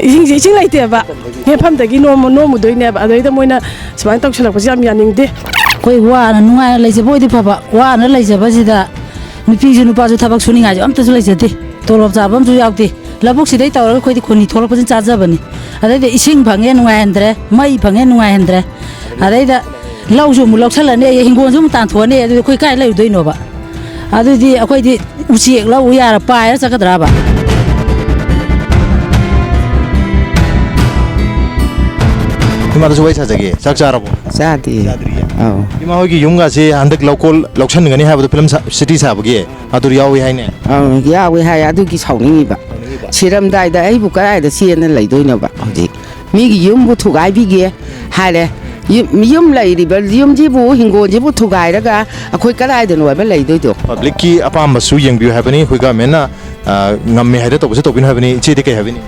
ꯏꯁꯤꯡꯁꯦ, ꯏꯁꯤꯡ ꯂꯩꯇꯦꯕ꯫ ꯍꯦꯟꯐꯝꯗꯒꯤ ꯅꯣꯝꯃ-, ꯅꯣꯝꯃꯨꯗꯣꯏꯅꯦꯕ꯫ ꯑꯗꯩꯗ ꯃꯣꯏꯅ ꯁꯨꯃꯥꯏꯅ ꯇꯧꯁꯜꯂꯛꯄꯁꯦ ꯌꯥꯝ ꯌꯥꯅꯤꯡꯗꯦ꯫ ꯑꯩꯈꯣꯏ ꯋꯥꯅ ꯅꯨꯡꯉꯥꯏꯅ ꯂꯩꯖꯕ ꯑꯣꯏꯗꯤ ꯐꯕ, ꯋꯥꯅ ꯂꯩꯖꯕꯁꯤꯗ ꯅꯨꯄꯤꯁꯨ ꯅꯨꯄꯥꯁꯨ ꯊꯕꯛ ꯁꯨꯅꯤꯡꯉꯥꯏꯁꯨ ꯑꯝꯇꯁꯨ ꯂꯩꯖꯗꯦ, ꯇꯣꯂꯣꯞ ꯆꯥꯕ ꯑꯃꯁꯨ ꯌꯥꯎꯗꯦ꯫ ꯂꯧꯕꯨꯛꯁꯤꯗꯩ ꯇꯧꯔꯒ ꯑꯩꯈꯣꯏꯗꯤ ꯈꯨꯟꯅꯤ ꯊꯣꯛꯂꯛꯄꯁꯤꯅ ꯆꯥꯖꯕꯅꯤ꯫ ꯑꯗꯩꯗ ꯏꯁꯤꯡ ꯐꯪꯉꯦ ꯅꯨꯡꯉꯥꯏꯍꯟꯗ꯭ꯔꯦ, ꯃꯩ ꯐꯪꯉꯦ ꯅꯨꯡꯉꯥꯏꯍꯟꯗ꯭ꯔꯦ, ꯑꯗꯩꯗ ꯂꯧꯁꯨ ꯑꯃꯨꯛ ꯂꯧꯁꯜꯂꯅꯤ, ꯍꯤꯡꯒꯣꯜꯁꯨ ꯑꯃꯨꯛ ꯇꯥꯟꯊꯣꯛꯑꯅꯤ, ꯑꯗꯨꯗꯤ ꯑꯩꯈꯣꯏ ꯀꯥꯏ ꯂꯩꯔꯨꯗꯣꯏꯅꯣꯕ? ꯑꯗꯨꯗꯤ ꯑꯩꯈꯣꯏꯗꯤ ꯎꯆꯦꯛ ꯂꯧ ꯌꯥꯔ ꯄꯥꯏꯔ ꯆꯠꯀꯗ꯭ꯔꯕ? ꯏꯃꯥꯗꯁꯨ ꯋꯥꯔꯤ ꯁꯥꯖꯒꯦ꯫ ꯆꯥꯛ ꯆꯥꯔꯕꯣ? ꯆꯥꯗ꯭ꯔꯤꯌꯦ꯫ ꯆꯥꯗ꯭ꯔꯤꯌꯦ? ꯑꯧ꯫ ꯏꯃꯥ ꯍꯣꯏꯒꯤ ꯌꯨꯝꯒꯁꯦ ꯍꯟꯗꯛ ꯂꯧꯀꯣꯜ ꯂꯧꯁꯟꯒꯅꯤ ꯍꯥꯏꯕꯗꯣ, film ꯁꯥ-, city ꯁꯥꯕꯒꯤ ꯑꯗꯨ ꯌꯥꯎꯏ ꯍꯥꯏꯅꯦ? ꯑꯧ, ꯌꯥꯎꯏ ꯍꯥꯏ꯫ ꯑꯗꯨꯒꯤ ꯁꯥꯎꯅꯤꯡꯉꯤꯕ꯫ ꯁꯥꯎꯅꯤꯡꯉꯤꯕ? ꯁꯤꯔꯝꯗꯥꯏꯗ ꯑꯩꯕꯨ ꯀꯗꯥꯏꯗ ꯆꯦꯟꯅ ꯂꯩꯗꯣꯏꯅꯣꯕ ꯍꯧꯖꯤꯛ? ꯃꯤꯒꯤ ꯌꯨꯝꯕꯨ ꯊꯨꯒꯥꯏꯕꯤꯒꯦ ꯍꯥꯏꯔꯦ꯫ ꯌꯨꯝ, ꯌꯨꯝ ꯂꯩꯔꯤꯕ ꯌꯨꯝꯁꯤꯕꯨ, ꯍꯤꯡꯒꯣꯜꯁꯤꯕꯨ ꯊꯨꯒꯥꯏꯔꯒ ꯑꯩꯈꯣꯏ ꯀꯗꯥꯏꯗꯅꯣ ꯍꯥꯏꯕ ꯂꯩꯗꯣꯏꯗꯣ? Publicꯀꯤ ꯑꯄꯥꯝꯕꯁꯨ ꯌꯦꯡꯕꯤꯌꯨ ꯍꯥꯏꯕꯅꯤ꯫ ꯑꯩꯈꯣꯏ governmentꯅ, ꯑ, ꯉꯝꯃꯦ ꯍꯥꯏꯗ ꯇꯧꯕꯁꯦ ꯇꯧꯕꯤꯅꯨ ꯍꯥꯏꯕꯅꯤ꯫ ꯏꯆꯦꯗꯤ ꯀꯩ ꯍꯥꯏꯕꯤꯅꯤ?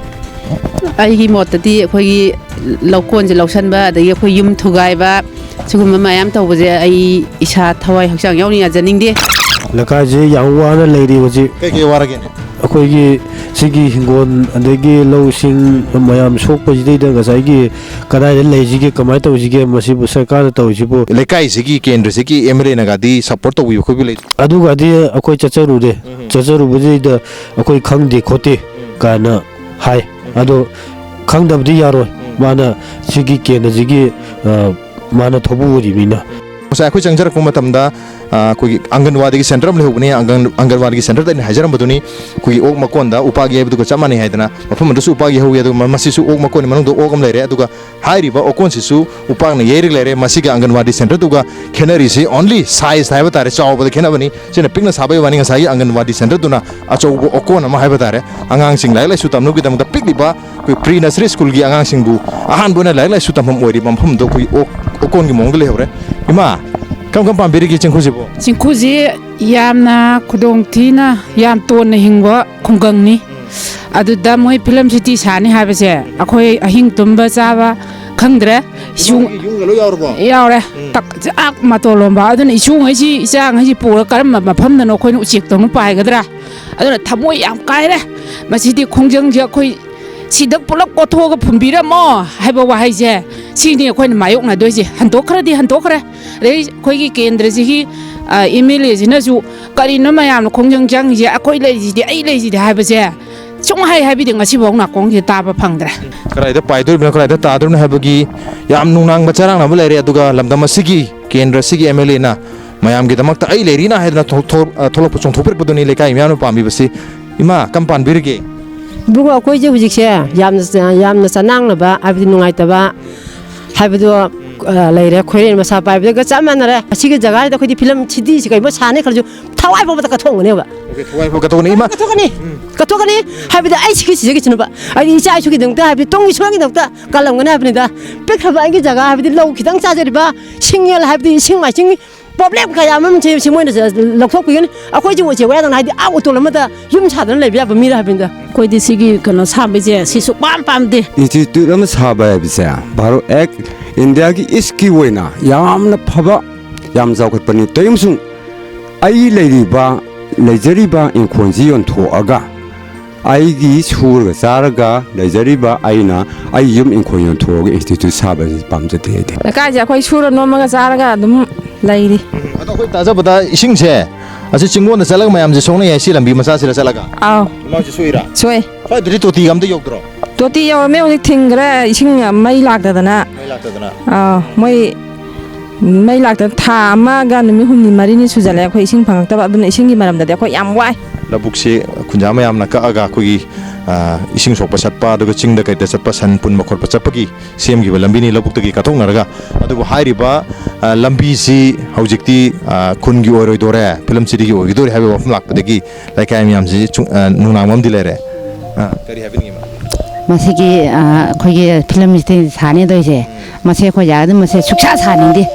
ꯑꯩꯒꯤ ꯃꯣꯠꯇꯗꯤ ꯑꯩꯈꯣꯏꯒꯤ ꯂꯧꯀꯣꯟꯁꯦ ꯂꯧꯁꯟꯕ, ꯑꯗꯒꯤ ꯑꯩꯈꯣꯏ ꯌꯨꯝ ꯊꯨꯒꯥꯏꯕ, ꯁꯤꯒꯨꯝꯕ ꯃꯌꯥꯝ ꯇꯧꯕꯁꯦ ꯑꯩ ꯏꯁꯥ ꯊꯋꯥꯏ ꯍꯛꯆꯥꯡ ꯌꯥꯎꯅ ꯌꯥꯖꯅꯤꯡꯗꯦ꯫ ꯂꯩꯀꯥꯏꯁꯦ ꯌꯥꯝ ꯋꯥꯅ ꯂꯩꯔꯤ ꯍꯧꯖꯤꯛ꯫ ꯀꯩ ꯀꯩ ꯋꯥꯔꯒꯦꯅꯦ? ꯑꯩꯈꯣꯏꯒꯤ ꯁꯤꯒꯤ ꯍꯤꯡꯒꯣꯜ, ꯑꯗꯒꯤ ꯂꯧꯁꯤꯡ ꯃꯌꯥꯝ ꯁꯣꯛꯄꯁꯤꯗꯩꯗ ꯉꯁꯥꯏꯒꯤ ꯀꯗꯥꯏꯗ ꯂꯩꯁꯤꯒꯦ, ꯀꯃꯥꯏꯅ ꯇꯧꯁꯤꯒꯦ, ꯃꯁꯤꯕꯨ ꯁꯔꯀꯥꯔꯅ ꯇꯧꯔꯤꯁꯤꯕꯨ? ꯂꯩꯀꯥꯏꯁꯤꯒꯤ, ꯀꯦꯟꯗ꯭ꯔꯁꯤꯒꯤ ꯑꯦꯝ ꯑꯦꯜ ꯑꯦꯅꯒꯗꯤ ꯁꯞꯄꯣꯔꯠ ꯇꯧꯕꯤꯕ ꯈꯣꯠꯄꯤ ꯂꯩ? ꯑꯗꯨꯒꯗꯤ ꯑꯩꯈꯣꯏ ꯆꯠꯆꯔꯨꯔꯦ꯫ ꯎꯝ꯫ ꯆꯠꯆꯔꯨꯕꯁꯤꯗꯩꯗ ꯑꯩꯈꯣꯏ ꯈꯪꯗꯦ ꯈꯣꯠꯇꯦ ꯎꯝ꯫ ꯀꯥꯏꯅ ꯍꯥꯏ꯫ ꯎꯝ꯫ ꯑꯗꯣ ꯈꯪꯗꯕꯗꯤ ꯌꯥꯔꯣꯏ꯫ ꯎꯝ꯫ ꯃꯥꯅ ꯁꯤꯒꯤ ꯀꯦꯟꯗ꯭ꯔꯁꯤꯒꯤ, ꯑ, ꯃꯥꯅ ꯊꯧꯕꯨ ꯑꯣꯏꯔꯤꯕꯅꯤꯅ꯫ ꯉꯁꯥꯏ ꯑꯩꯈꯣꯏ ꯆꯪꯖꯔꯛꯄ ꯃꯇꯝꯗ, ꯑ, ꯑꯩꯈꯣꯏꯒꯤ ꯑꯪꯒꯟꯋꯥꯗꯤꯒꯤ ꯁꯦꯟꯇꯔ ꯑꯃ ꯂꯩꯍꯧꯕꯅꯤ꯫ ꯑꯪꯒꯟ-, ꯑꯪꯒꯟꯋꯥꯗꯤꯒꯤ ꯁꯦꯟꯇꯔꯗ ꯑꯩꯅ ꯍꯥꯏꯖꯔꯝꯕꯗꯨꯅꯤ, ꯑꯩꯈꯣꯏꯒꯤ ꯑꯣꯛ ꯃꯀꯣꯟꯗ ꯎꯄꯥꯛ ꯌꯩꯕꯗꯨꯒ ꯆꯞ ꯃꯥꯟꯅꯩ ꯍꯥꯏꯗꯅ, ꯃꯐꯝ ꯑꯗꯨꯁꯨ ꯎꯄꯥꯛ ꯌꯩꯍꯧꯋꯤ꯫ ꯑꯗꯨꯒ ꯃ-, ꯃꯁꯤꯁꯨ ꯑꯣꯛ ꯃꯀꯣꯟꯒꯤ ꯃꯅꯨꯡꯗ ꯑꯣꯛ ꯑꯃ ꯂꯩꯔꯦ꯫ ꯑꯗꯨꯒ ꯍꯥꯏꯔꯤꯕ ꯑꯣꯀꯣꯟꯁꯤꯁꯨ ꯎꯄꯥꯛꯅ ꯌꯩꯔꯒ ꯂꯩꯔꯦ꯫ ꯃꯁꯤꯒ ꯑꯪꯒꯟꯋꯥꯗꯤ ꯁꯦꯟꯇꯔꯗꯨꯒ ꯈꯦꯠꯅꯔꯤꯁꯤ only size ꯍꯥꯏꯕ ꯇꯥꯔꯦ, ꯆꯥꯎꯕꯗ ꯈꯦꯠꯅꯕꯅꯤ꯫ ꯁꯤꯅ ꯄꯤꯛꯅ ꯁꯥꯕꯒꯤ ꯋꯥꯅꯤ, ꯉꯁꯥꯏꯒꯤ ꯑꯪꯒꯟꯋꯥꯗꯤ ꯁꯦꯟꯇꯔꯗꯨꯅ ꯑꯆꯧꯕ ꯑꯣꯀꯣꯟ ꯑꯃ ꯍꯥꯏꯕ ꯇꯥꯔꯦ꯫ ꯑꯉꯥꯡꯁꯤꯡ ꯂꯥꯏꯔꯤꯛ ꯂꯥꯏꯁꯨ ꯇꯝꯅꯕꯒꯤꯗꯃꯛꯇ ꯄꯤꯛꯂꯤꯕ ꯑꯩꯈꯣꯏ ꯄ꯭ꯔꯤ ꯅꯁꯔꯤ ꯁ꯭ꯀꯨꯜꯒꯤ ꯑꯉꯥꯡꯁꯤꯡꯕꯨ ꯑꯍꯥꯟꯕ ꯑꯣꯏꯅ ꯂꯥꯏꯔꯤꯛ ꯂꯥꯏꯁꯨ ꯇꯝꯐꯝ ꯑꯣꯏꯔꯤꯕ ꯃꯐꯝꯗꯣ ꯑꯩꯈꯣꯏ ꯑꯣꯛ-, ꯑꯣꯀꯣꯟꯒꯤ ꯃꯑꯣꯡꯗ ꯂꯩꯍꯧꯔꯦ꯫ ꯏꯃꯥ, ꯀꯔꯝ ꯀꯔꯝ ꯄꯥꯝꯕꯤꯔꯤꯒꯦ ꯆꯦꯡꯈꯨꯁꯤꯕꯨ? ꯆꯦꯡꯈꯨꯁꯤ ꯌꯥꯝꯅ ꯈꯨꯗꯣꯡ ꯊꯤꯅ ꯌꯥꯝ ꯇꯣꯟꯅ ꯍꯤꯡꯕ ꯈꯨꯡꯒꯪꯅꯤ꯫ ꯑꯗꯨꯗ ꯃꯣꯏ ꯐꯤꯂꯝ ꯁꯤꯇꯤ ꯁꯥꯅꯤ ꯍꯥꯏꯕꯁꯦ ꯑꯩꯈꯣꯏ ꯑꯍꯤꯡ ꯇꯨꯝꯕ ꯆꯥꯕ ꯈꯪꯗ꯭ꯔꯦ꯫ ꯏꯁꯨꯡ ꯌꯨꯝꯒ ꯂꯣꯏ ꯌꯥꯎꯔꯕꯣ? ꯌꯥꯎꯔꯦ꯫ ꯎꯝ꯫ ꯇꯛ-, ꯆꯥꯛ ꯃꯇꯣꯜ ꯂꯣꯝꯕ꯫ ꯑꯗꯨꯅ ꯏꯁꯨꯡꯉꯩꯁꯤ, ꯏꯆꯥꯉꯩꯁꯤ ꯄꯨꯔꯒ ꯀꯔꯝꯕ ꯃꯐꯝꯗꯅꯣ ꯑꯩꯈꯣꯏꯅ ꯎꯆꯦꯛꯇꯧꯅ ꯄꯥꯏꯒꯗ꯭ꯔꯥ? ꯑꯗꯨꯅ ꯊꯃꯣꯏ ꯌꯥꯝ ꯀꯥꯏꯔꯦ꯫ ꯃꯁꯤꯗꯤ ꯈꯣꯡꯖꯪꯁꯦ ꯑꯩꯈꯣꯏ ꯁꯤꯗ ꯄꯨꯂꯞ ꯀꯣꯠꯊꯣꯛꯑꯒ ꯐꯨꯝꯕꯤꯔꯝꯃꯣ ꯍꯥꯏꯕ ꯋꯥꯍꯩꯁꯦ ꯁꯤꯅꯤ ꯑꯩꯈꯣꯏꯅ ꯃꯥꯌꯣꯛꯅꯗꯣꯏꯁꯦ꯫ ꯍꯟꯗꯣꯛꯈ꯭ꯔꯗꯤ ꯍꯟꯗꯣꯛꯈ꯭ꯔꯦ꯫ ꯑꯗꯩ ꯑꯩꯈꯣꯏꯒꯤ ꯀꯦꯟꯗ꯭ꯔꯁꯤꯒꯤ, ꯑ, ꯑꯦꯝ ꯑꯦꯜ ꯑꯦꯁꯤꯅꯁꯨ ꯀꯔꯤꯅꯣ ꯃꯌꯥꯝꯅ ꯈꯣꯡꯖꯪ ꯆꯪꯉꯤꯁꯦ, ꯑꯩꯈꯣꯏ ꯂꯩꯔꯤꯁꯤꯗꯤ, ꯑꯩ ꯂꯩꯔꯤꯁꯤꯗꯤ ꯍꯥꯏꯕꯁꯦ ꯁꯨꯡꯍꯥꯏ ꯍꯥꯏꯕꯤꯗꯦ, ꯉꯁꯤꯐꯥꯎ ꯅꯥꯀꯣꯡꯁꯤꯗ ꯇꯥꯕ ꯐꯪꯗ꯭ꯔꯦ꯫ ꯀꯗꯥꯏꯗ ꯄꯥꯏꯗꯣꯔꯤꯕꯅꯣ, ꯀꯗꯥꯏꯗ ꯇꯥꯗꯣꯔꯤꯕꯅꯣ ꯍꯥꯏꯕꯒꯤ ꯌꯥꯝ ꯅꯨꯡꯅꯥꯡꯕ ꯆꯔꯥꯡꯅꯕ ꯂꯩꯔꯦ꯫ ꯑꯗꯨꯒ ꯂꯝꯗꯝ ꯑꯁꯤꯒꯤ, ꯀꯦꯟꯗ꯭ꯔ ꯑꯁꯤꯒꯤ ꯑꯦꯝ ꯑꯦꯜ ꯑꯦꯅ ꯃꯌꯥꯝꯒꯤꯗꯃꯛꯇ ꯑꯩ ꯂꯩꯔꯤꯅ ꯍꯥꯏꯗꯅ ꯊꯣꯛ-, ꯊꯣꯛ-, ꯑ, ꯊꯣꯛꯂꯛꯄ, ꯆꯣꯡꯊꯣꯛꯄꯤꯔꯛꯄꯗꯨꯅꯤ ꯂꯩꯀꯥꯏ ꯃꯤꯌꯥꯝꯅ ꯄꯥꯝꯕꯤꯕꯁꯤ꯫ ꯏꯃꯥ, ꯀꯔꯝ ꯄꯥꯟꯕꯤꯔꯤꯒꯦ? ꯏꯕꯨꯡꯉꯣ, ꯑꯩꯈꯣꯏꯁꯦ ꯍꯧꯖꯤꯛꯁꯦ ꯌꯥꯝꯅ ꯆ-, ꯌꯥꯝꯅ ꯆꯅꯥꯡꯅꯕ, ꯍꯥꯏꯕꯗꯤ ꯅꯨꯡꯉꯥꯏꯇꯕ ꯍꯥꯏꯕꯗꯣ, ꯑ, ꯂꯩꯔꯦ꯫ ꯈꯣꯏꯔꯦꯟ ꯃꯁꯥ ꯄꯥꯏꯕꯗꯒ ꯆꯞ ꯃꯥꯟꯅꯔꯦ꯫ ꯑꯁꯤꯒꯤ ꯖꯒꯥꯁꯤꯗ ꯑꯩꯈꯣꯏꯗꯤ ꯐꯤꯂꯝ ꯁꯤꯗꯤꯁꯤ ꯀꯩꯒꯨꯝꯕ ꯁꯥꯅꯤ ꯈꯜꯂꯁꯨ ꯊꯋꯥꯏ ꯐꯥꯎꯕꯗ ꯀꯠꯊꯣꯛꯑꯝꯒꯅꯦꯕ꯫ ꯑꯣꯀꯦ, ꯊꯋꯥꯏ ꯐꯥꯎ ꯀꯠꯊꯣꯛꯀꯅꯤ꯫ ꯏꯃꯥ! ꯀꯠꯊꯣꯛꯀꯅꯤ꯫ ꯎꯝ꯫ ꯀꯠꯊꯣꯛꯀꯅꯤ꯫ ꯍꯥꯏꯕꯗꯤ ꯑꯩ ꯁꯤꯒꯤ ꯁꯤꯖꯒꯤꯁꯤꯅꯕ꯫ ꯑꯩꯗꯤ ꯏꯆꯥ ꯏꯁꯨꯒꯤꯗꯃꯛꯇ, ꯍꯥꯏꯕꯗꯤ ꯇꯨꯡꯒꯤ ꯁꯣꯏꯒꯤꯗꯃꯛꯇ ꯀꯜꯂꯝꯒꯅꯤ ꯍꯥꯏꯕꯅꯤꯗ꯫ ꯄꯤꯛꯈ꯭ꯔꯕ ꯑꯩꯒꯤ ꯖꯒꯥ, ꯍꯥꯏꯕꯗꯤ ꯂꯧ ꯈꯤꯇꯪ ꯆꯥꯖꯔꯤꯕ, ꯁꯤꯡ ꯌꯦꯜ, ꯍꯥꯏꯕꯗꯤ ꯏꯁꯤꯡ ꯃꯥꯏꯁꯤꯡ ꯄ꯭ꯔꯣꯕ꯭ꯂꯦꯝ ꯀꯌꯥ ꯑꯃ ꯁꯤ ꯁꯤ ꯃꯣꯏꯅ ꯂꯧꯊꯣꯛꯄꯤꯒꯅꯤ꯫ ꯑꯩꯈꯣꯏꯁꯨ ꯎꯆꯦꯛ ꯋꯥꯌꯥꯗꯅ ꯍꯥꯏꯗꯤ ꯑꯥ ꯑꯣꯇꯣꯜ ꯑꯃꯗ ꯌꯨꯝ ꯁꯥꯗꯅ ꯂꯩꯕ ꯌꯥꯕ ꯃꯤꯔ ꯍꯥꯏꯕꯅꯤꯗ꯫ ꯑꯩꯈꯣꯏꯗꯤ ꯁꯤꯒꯤ ꯀꯩꯅꯣ ꯁꯥꯕꯁꯦ ꯁꯤ ꯁꯨꯛꯄꯥꯝ ꯄꯥꯝꯗꯦ꯫ ꯏꯟꯁꯇꯤꯇ꯭ꯌꯨꯠ ꯑꯃ ꯁꯥꯕ ꯍꯥꯏꯕꯁꯦ ꯚꯥꯔꯠ ꯑꯦꯛ ꯏꯟꯗꯤꯌꯥꯒꯤ ꯏꯁꯀꯤ ꯑꯣꯏꯅ ꯌꯥꯝꯅ ꯐꯕ, ꯌꯥꯝ ꯆꯥꯎꯈꯠꯄꯅꯤ꯫ ꯇꯧꯏ ꯑꯃꯁꯨꯡ ꯑꯩ ꯂꯩꯔꯤꯕ, ꯂꯩꯖꯔꯤꯕ ꯏꯪꯈꯣꯜꯁꯤ ꯌꯣꯟꯊꯣꯛꯑꯒ ꯑꯩꯒꯤ ꯁꯨꯔꯒ ꯆꯥꯔꯒ ꯂꯩꯖꯔꯤꯕ ꯑꯩꯅ ꯑꯩ ꯌꯨꯝ ꯏꯪꯈꯣꯜ ꯌꯣꯟꯊꯣꯛꯑꯒ ꯏꯟꯁꯇꯤꯇ꯭ꯌꯨꯠ ꯁꯥꯕꯁꯤ ꯄꯥꯝꯖꯗꯦ ꯑꯩꯗꯤ꯫ ꯂꯩꯀꯥꯏꯁꯦ ꯑꯩꯈꯣꯏ ꯁꯨꯔ ꯅꯣꯝꯃꯒ ꯆꯥꯔꯒ ꯑꯗꯨꯝ ꯂꯩꯔꯤ꯫ ꯑꯗꯣ ꯑꯩꯈꯣꯏ ꯇꯥꯖꯕꯗ ꯏꯁꯤꯡꯁꯦ ꯑꯁꯤ ꯆꯤꯡꯒꯣꯟꯗ ꯆꯠꯂꯒ ꯃꯌꯥꯝꯁꯦ ꯁꯣꯛꯅꯩ ꯍꯥꯏ, ꯁꯤ ꯂꯝꯕꯤ ꯃꯆꯥꯁꯤꯗ ꯆꯠꯂꯒ꯫ ꯑꯥꯎ꯫ ꯏꯃꯥ ꯍꯣꯏꯁꯦ ꯁꯣꯛꯏꯔꯥ? ꯁꯣꯛꯑꯦ꯫ ꯁ꯭ꯋꯥꯏꯗꯗꯤ ꯇꯣꯇꯤꯒ ꯑꯝꯇ ꯌꯧꯗ꯭ꯔꯣ? ꯇꯣꯇꯤ ꯌꯧꯔꯝꯃꯦ, ꯍꯧꯖꯤꯛ ꯊꯤꯡꯈ꯭ꯔꯦ, ꯏꯁꯤꯡ ꯃꯩ ꯂꯥꯛꯇꯗꯅ꯫ ꯃꯩ ꯂꯥꯛꯇꯗꯅ? ꯑꯥꯎ, ꯃꯣꯏ ꯃꯩ ꯂꯥꯛꯇꯅ ꯊꯥ ꯑꯃꯒ ꯅꯨꯃꯤꯠ ꯍꯨꯝꯅꯤ ꯃꯔꯤꯅꯤ ꯁꯨꯖꯜꯂꯦ ꯑꯩꯈꯣꯏ ꯏꯁꯤꯡ ꯐꯪꯉꯛꯇꯕ, ꯑꯗꯨꯅ ꯏꯁꯤꯡꯒꯤ ꯃꯔꯝꯗꯗꯤ ꯑꯩꯈꯣꯏ ꯌꯥꯝ ꯋꯥꯏ꯫ ꯂꯧꯕꯨꯛꯁꯤ ꯈꯨꯟꯖꯥ ꯃꯌꯥꯝꯅ ꯀꯛꯑꯒ ꯑꯩꯈꯣꯏꯒꯤ, ꯑ, ꯏꯁꯤꯡ ꯁꯣꯛꯄ ꯆꯠꯄ, ꯑꯗꯨꯒ ꯆꯤꯡꯗ ꯀꯩꯗ ꯆꯠꯄ, ꯁꯟ ꯄꯨꯟꯕ ꯈꯣꯠꯄ ꯆꯠꯄꯒꯤ ꯁꯦꯝꯈꯤꯕ ꯂꯝꯕꯤꯅꯤ, ꯂꯧꯕꯨꯛꯇꯒꯤ ꯀꯠꯊꯣꯛꯅꯔꯒ꯫ ꯑꯗꯨꯕꯨ ꯍꯥꯏꯔꯤꯕ, ꯑ, ꯂꯝꯕꯤꯁꯤ ꯍꯧꯖꯤꯛꯇꯤ, ꯑ, ꯈꯨꯟꯒꯤ ꯑꯣꯏꯔꯣꯏꯗꯣꯔꯦ, ꯐꯤꯂꯝ ꯁꯤꯇꯤꯒꯤ ꯑꯣꯏꯒꯗꯣꯔꯦ ꯍꯥꯏꯕ ꯋꯥꯐꯝ ꯂꯥꯛꯄꯗꯒꯤ ꯂꯩꯀꯥꯏ ꯃꯌꯥꯝꯁꯤ ꯆꯨ-, ꯑ, ꯅꯨꯡꯅꯥꯡꯕ ꯑꯃꯗꯤ ꯂꯩꯔꯦ꯫ ꯑ, ꯀꯔꯤ ꯍꯥꯏꯕꯤꯅꯤꯡꯉꯤ, ꯏꯃꯥ? ꯃꯁꯤꯒꯤ, ꯑ, ꯑꯩꯈꯣꯏꯒꯤ ꯐꯤꯂꯝ ꯁꯤꯇꯤ ꯁꯥꯅꯤ ꯇꯧꯔꯤꯁꯦ, ꯃꯁꯤ ꯑꯩꯈꯣꯏ ꯌꯥꯔꯗꯤ ꯃꯁꯤ ꯁꯨꯛꯁꯥ ꯁꯥꯅꯤꯡꯗꯦ꯫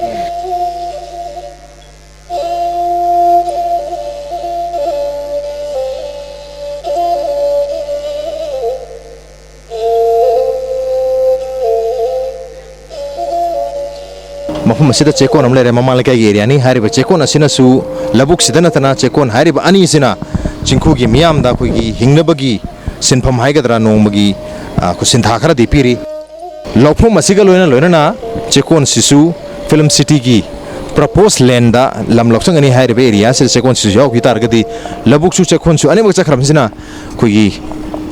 ꯃꯐꯝ ꯑꯁꯤꯗ ꯆꯦꯛꯀꯣꯟ ꯑꯃ ꯂꯩꯔꯦ, ꯃꯃꯥꯡ ꯂꯩꯀꯥꯏꯒꯤ ꯑꯦꯔꯤꯌꯥꯅꯤ꯫ ꯍꯥꯏꯔꯤꯕ ꯆꯦꯛꯀꯣꯟ ꯑꯁꯤꯅꯁꯨ ꯂꯧꯕꯨꯛꯁꯤꯗ ꯅꯠꯇꯅ ꯆꯦꯛꯀꯣꯟ ꯍꯥꯏꯔꯤꯕ ꯑꯅꯤꯁꯤꯅ ꯆꯤꯡꯈꯨꯒꯤ ꯃꯤꯌꯥꯝꯗ ꯑꯩꯈꯣꯏꯒꯤ ꯍꯤꯡꯅꯕꯒꯤ ꯁꯤꯟꯐꯝ ꯍꯥꯏꯒꯗ꯭ꯔꯥ, ꯅꯣꯡꯃꯒꯤ, ꯑ, ꯑꯩꯈꯣꯏ ꯁꯤꯟꯊꯥ ꯈꯔꯗꯤ ꯄꯤꯔꯤ꯫ ꯂꯧꯐꯝ ꯑꯁꯤꯒ ꯂꯣꯏꯅ ꯂꯣꯏꯅꯅ ꯆꯦꯛꯀꯣꯟꯁꯤꯁꯨ ꯐꯤꯂꯝ ꯁꯤꯇꯤꯒꯤ ꯄ꯭ꯔꯄꯣꯁ ꯂꯦꯟꯗ ꯂꯝ ꯂꯧꯁꯪꯒꯅꯤ꯫ ꯍꯥꯏꯔꯤꯕ ꯑꯦꯔꯤꯌꯥꯁꯤꯗ ꯆꯦꯛꯀꯣꯟꯁꯤꯁꯨ ꯌꯥꯎꯈꯤ ꯇꯥꯔꯒꯗꯤ ꯂꯧꯕꯨꯛꯁꯨ ꯆꯦꯛꯀꯣꯟꯁꯨ ꯑꯅꯤꯃꯛ ꯆꯠꯈ꯭ꯔꯕꯁꯤꯅ ꯑꯩꯈꯣꯏꯒꯤ